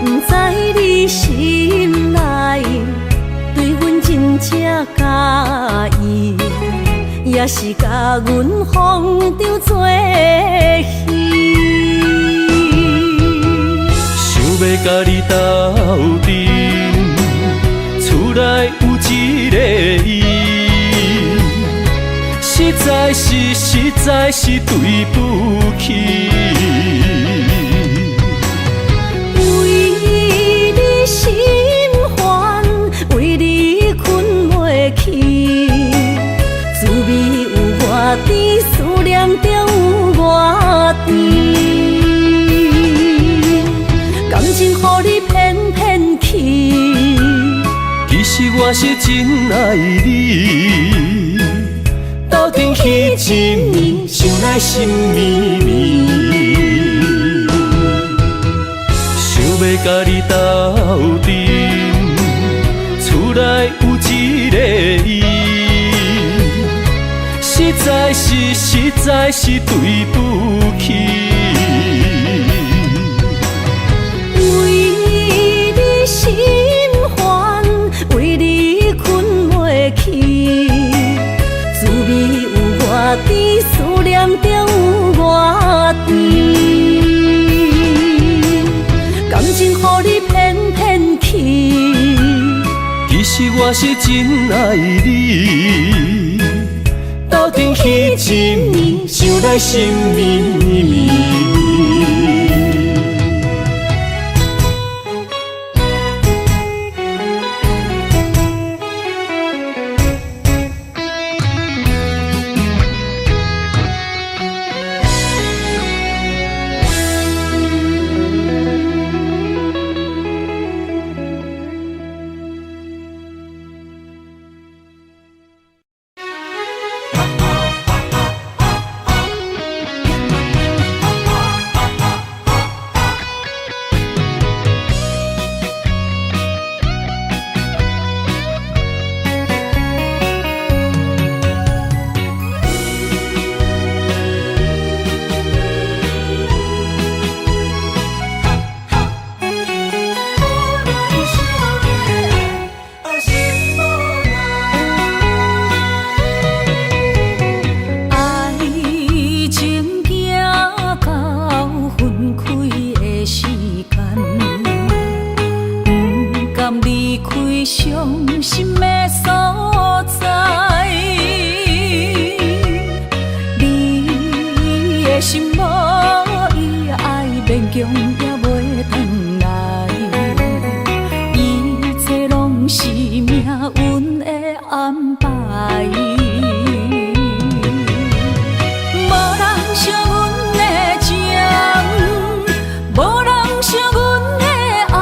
毋知你心內對阮真正佮意，抑是共阮風中做戲。想欲共你鬥陣，厝內有一個伊，實在是實在是對不起。為你心煩，為你睏袂去，滋味有偌甜，思念中有偌甜。感情予你騙騙去，其實我是真愛你，鬥陣彼一暝，想來心綿綿。想欲共你鬥陣，厝內有一個伊，實在是實在是對不起。為你心煩，為你睏袂去，滋味有偌甜，思念中有偌甜。感情予你騙騙去，其實我是真愛你，鬥陣彼一暝，想來心綿綿。愛情行到分開的時間，毋甘離開傷心的所在。你的心無伊愛，勉強也袂轉來，一切攏是命運的安排。無人惜阮的情，無人惜阮的愛，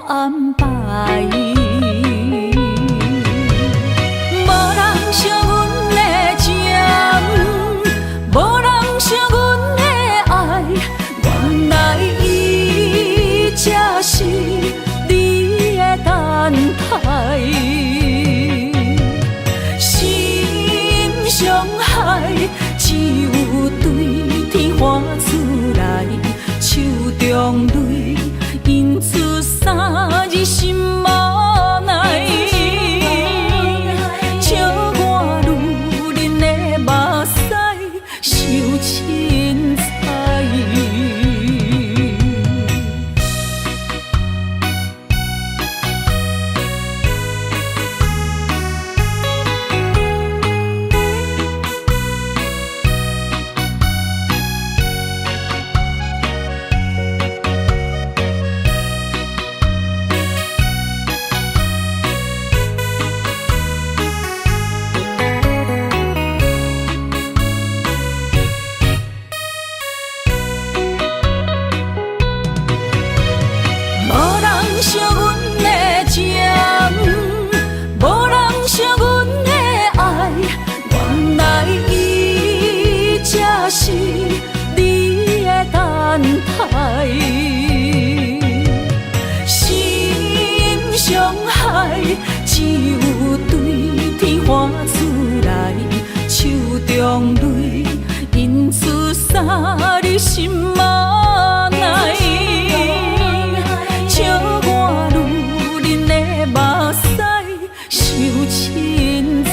安排。無人惜阮的情，無人惜阮的愛，原來伊才是你的等待。心傷海，只有對天喊出來，手中淚印出三字心無奈。笑我女人的目屎傷凊彩。無人惜阮的情，無人惜阮的愛，原來伊才是你的等待。心傷海，只有對天喊出來，手中淚印出三字心無奈。笑我女人的目屎傷凊彩。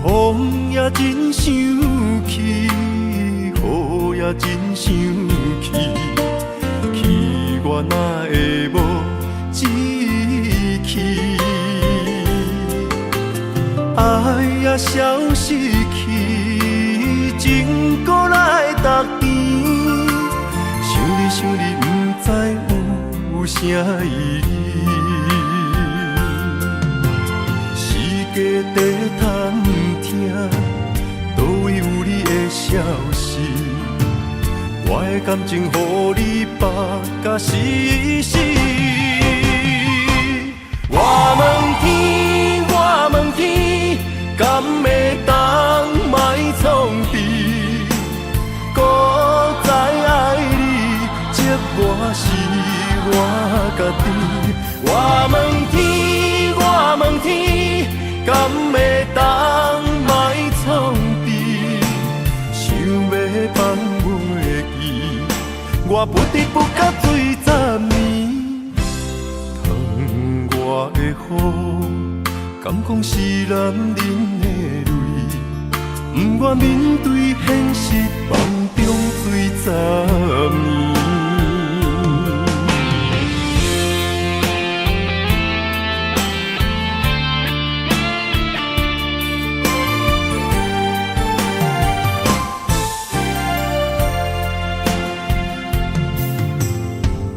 風也真生氣，雨也真生氣，氣我哪會無志氣？愛也消失去，情閣來逐甜。想你想你，毋知有啥意義。世界在探聽，佗位有你的消息？我的感情予你縛甲死死。我問天，我問天，敢會當莫創治？閣再愛你，折磨是我家己。我問天，我問天，敢會當莫創治？想欲放袂記，我不知不覺醉十年。窗外的雨，敢講是男人的淚？不願面對現實，夢中醉十年。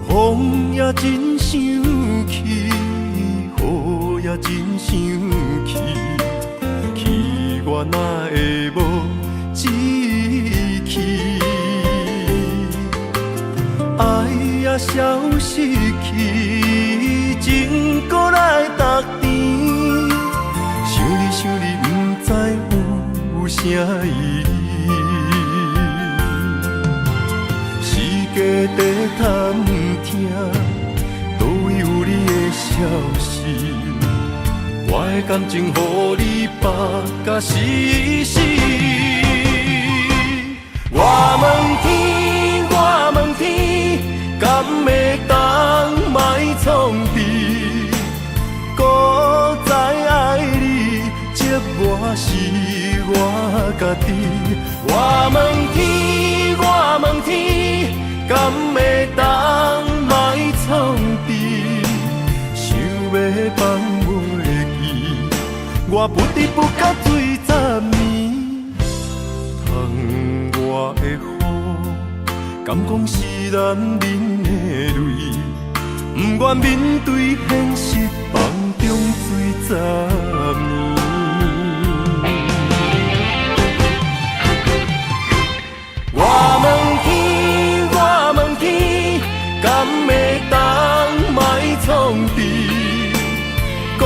風也真生氣，雨也真生氣，氣我哪會無志氣？愛也消失去，情閣來逐甜。想你想你，毋知有啥意義。世界在探聽，佗位有你的消息？我我的感情予你放甲死死。我問天，我問天，敢會當莫創治？閣再愛你，折磨是我家己。我問天，我問天，敢會當莫創治？想欲放袂記，我不知不覺醉十暝。窗外的雨，敢講是男人的淚？不願面對現實，夢中醉十暝。我問天，我問天，敢會當莫創治？閣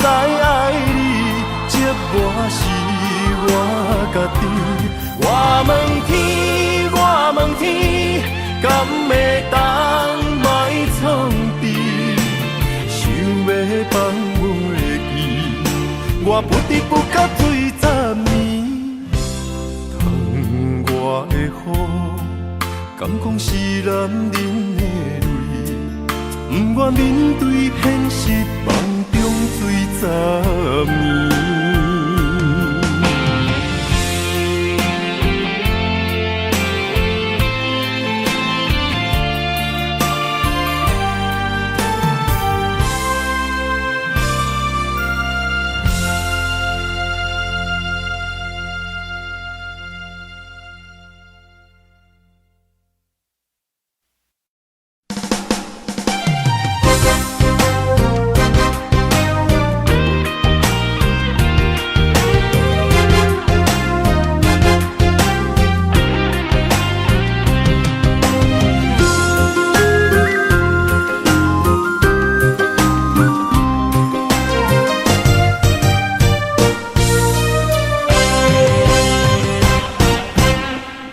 再愛你，折磨是我家己。我問天，我問天，敢會當莫創治？想欲放袂記，我不知不覺醉十暝。窗外的雨，敢講是男人的淚？不願面對現實，夢中醉十暝。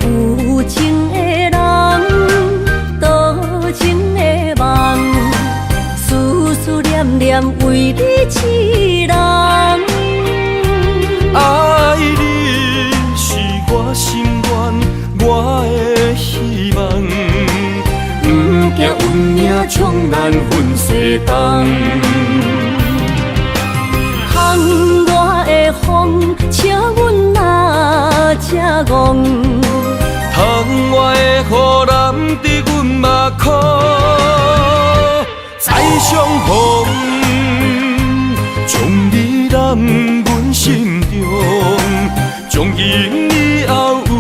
有情的人，多情的夢，思思念念為你一人。愛你是我心願，我的希望。不驚運命將咱分西東。窗外的風，笑阮若這戇。窗外的雨淋得阮目眶，再相逢，將你攬阮心中，從今以後有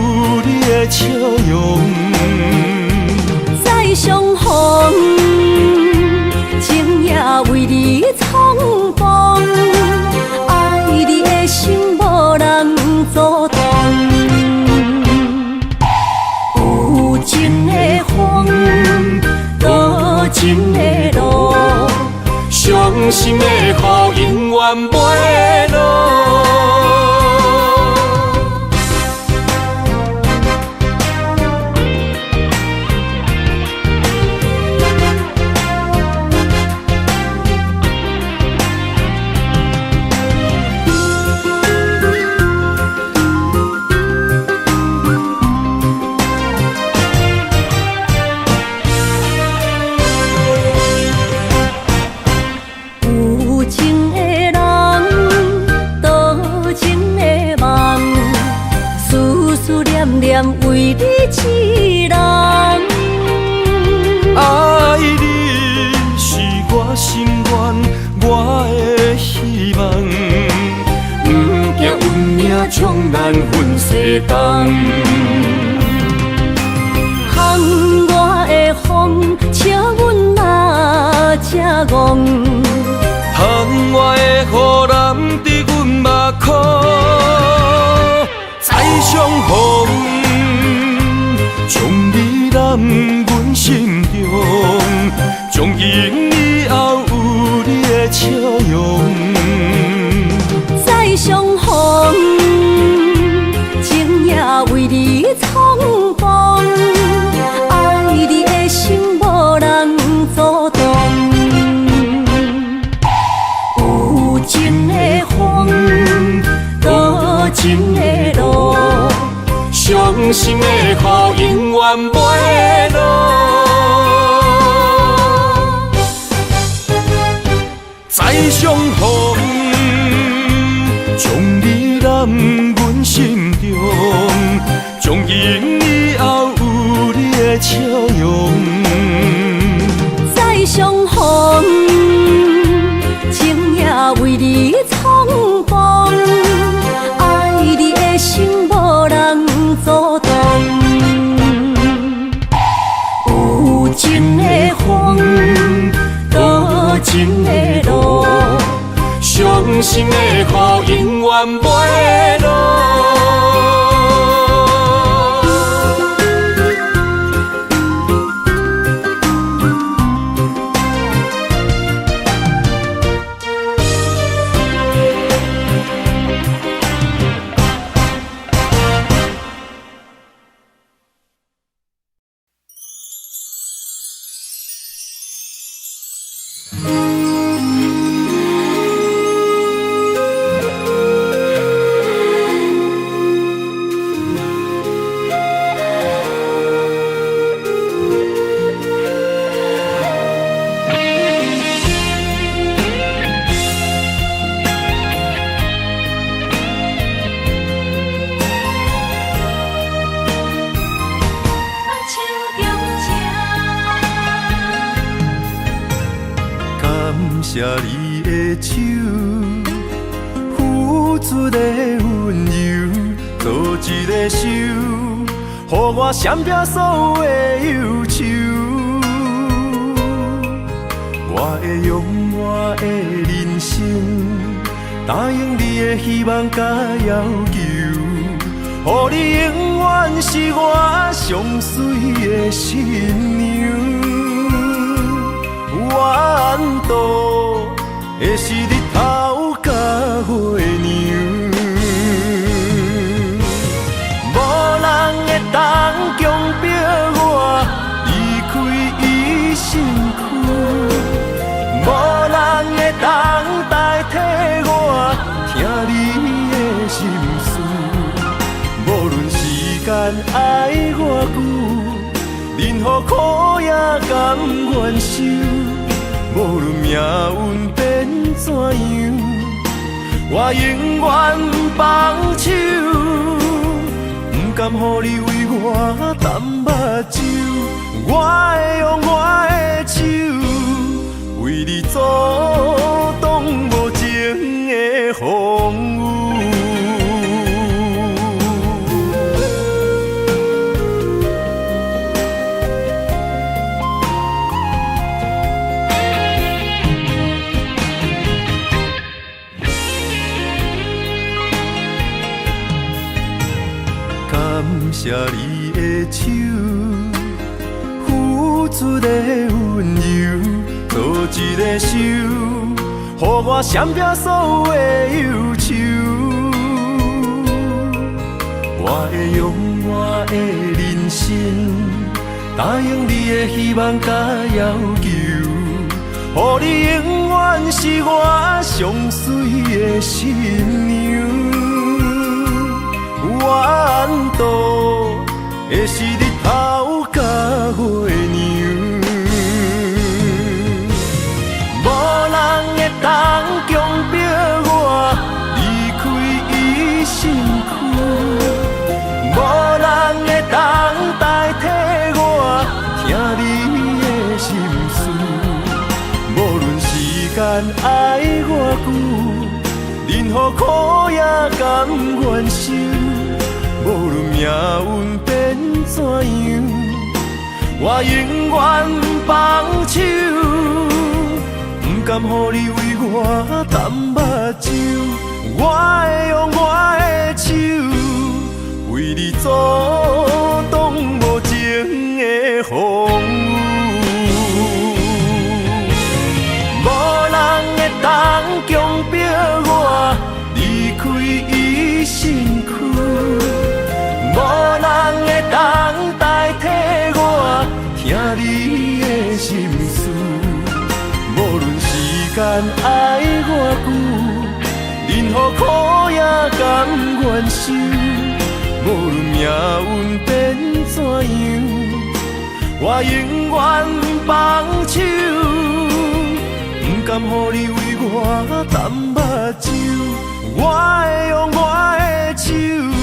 你的笑容。再相逢，情也為你創風，愛你的心無人阻擋。有情的風，多情的路，傷心的雨永遠袂落。有情的人，多情的夢，思思念念為你一人。愛你是我心願，我的希望。不驚運命將咱分西東。窗外的風，笑阮若這戇。窗外的雨淋得阮目眶，再相逢，將你攬阮心中，從今以後有你的笑容。再相逢，情也為你創風，愛你的心無人阻擋。有情傷心的雨永遠袂落。再相逢，將你攬阮心中，從今以後有你的笑容。再相逢，情也為你重逢，愛你的心無人阻擋。有情的風，多情的路，傷心的雨永遠袂落。感謝你的手，付出的溫柔，做一個手，予我閃避所有的憂愁。我會用我的人生，答應你的希望佮要求，予你永遠是我上媠的新娘。怨妒的是日頭佮月娘，無人會當強迫我離開伊身軀，無人會當代替我聽你的心事。無論時間愛偌久，任何苦也甘願受。無論命運變怎樣，我永遠不放手，不甘予你為我澹目睭，我會用我的手，為你阻擋無情的風雨。感謝你的手，付出的溫柔，做一個手，予我閃避所有的憂愁。我會用我的人生，答應你的希望佮要求，予你永遠是我上媠的新娘。怨妒的是日頭佮月娘，無人會當強迫我離開伊身軀，無人會當代替我聽你的心事。無論時間愛偌久，任何苦也甘願受。無論命運變怎樣，我永遠不放手，不甘予你為我澹目睭，我會用我的手，為你阻擋無情的風雨。無人會當強迫我離開伊身軀，無人會當代替我聽你的心事。無論時間愛偌久，任何苦也甘願受。無無論命運變怎樣，我永遠放手，毋甘予你為我澹目睭，我會用我的手。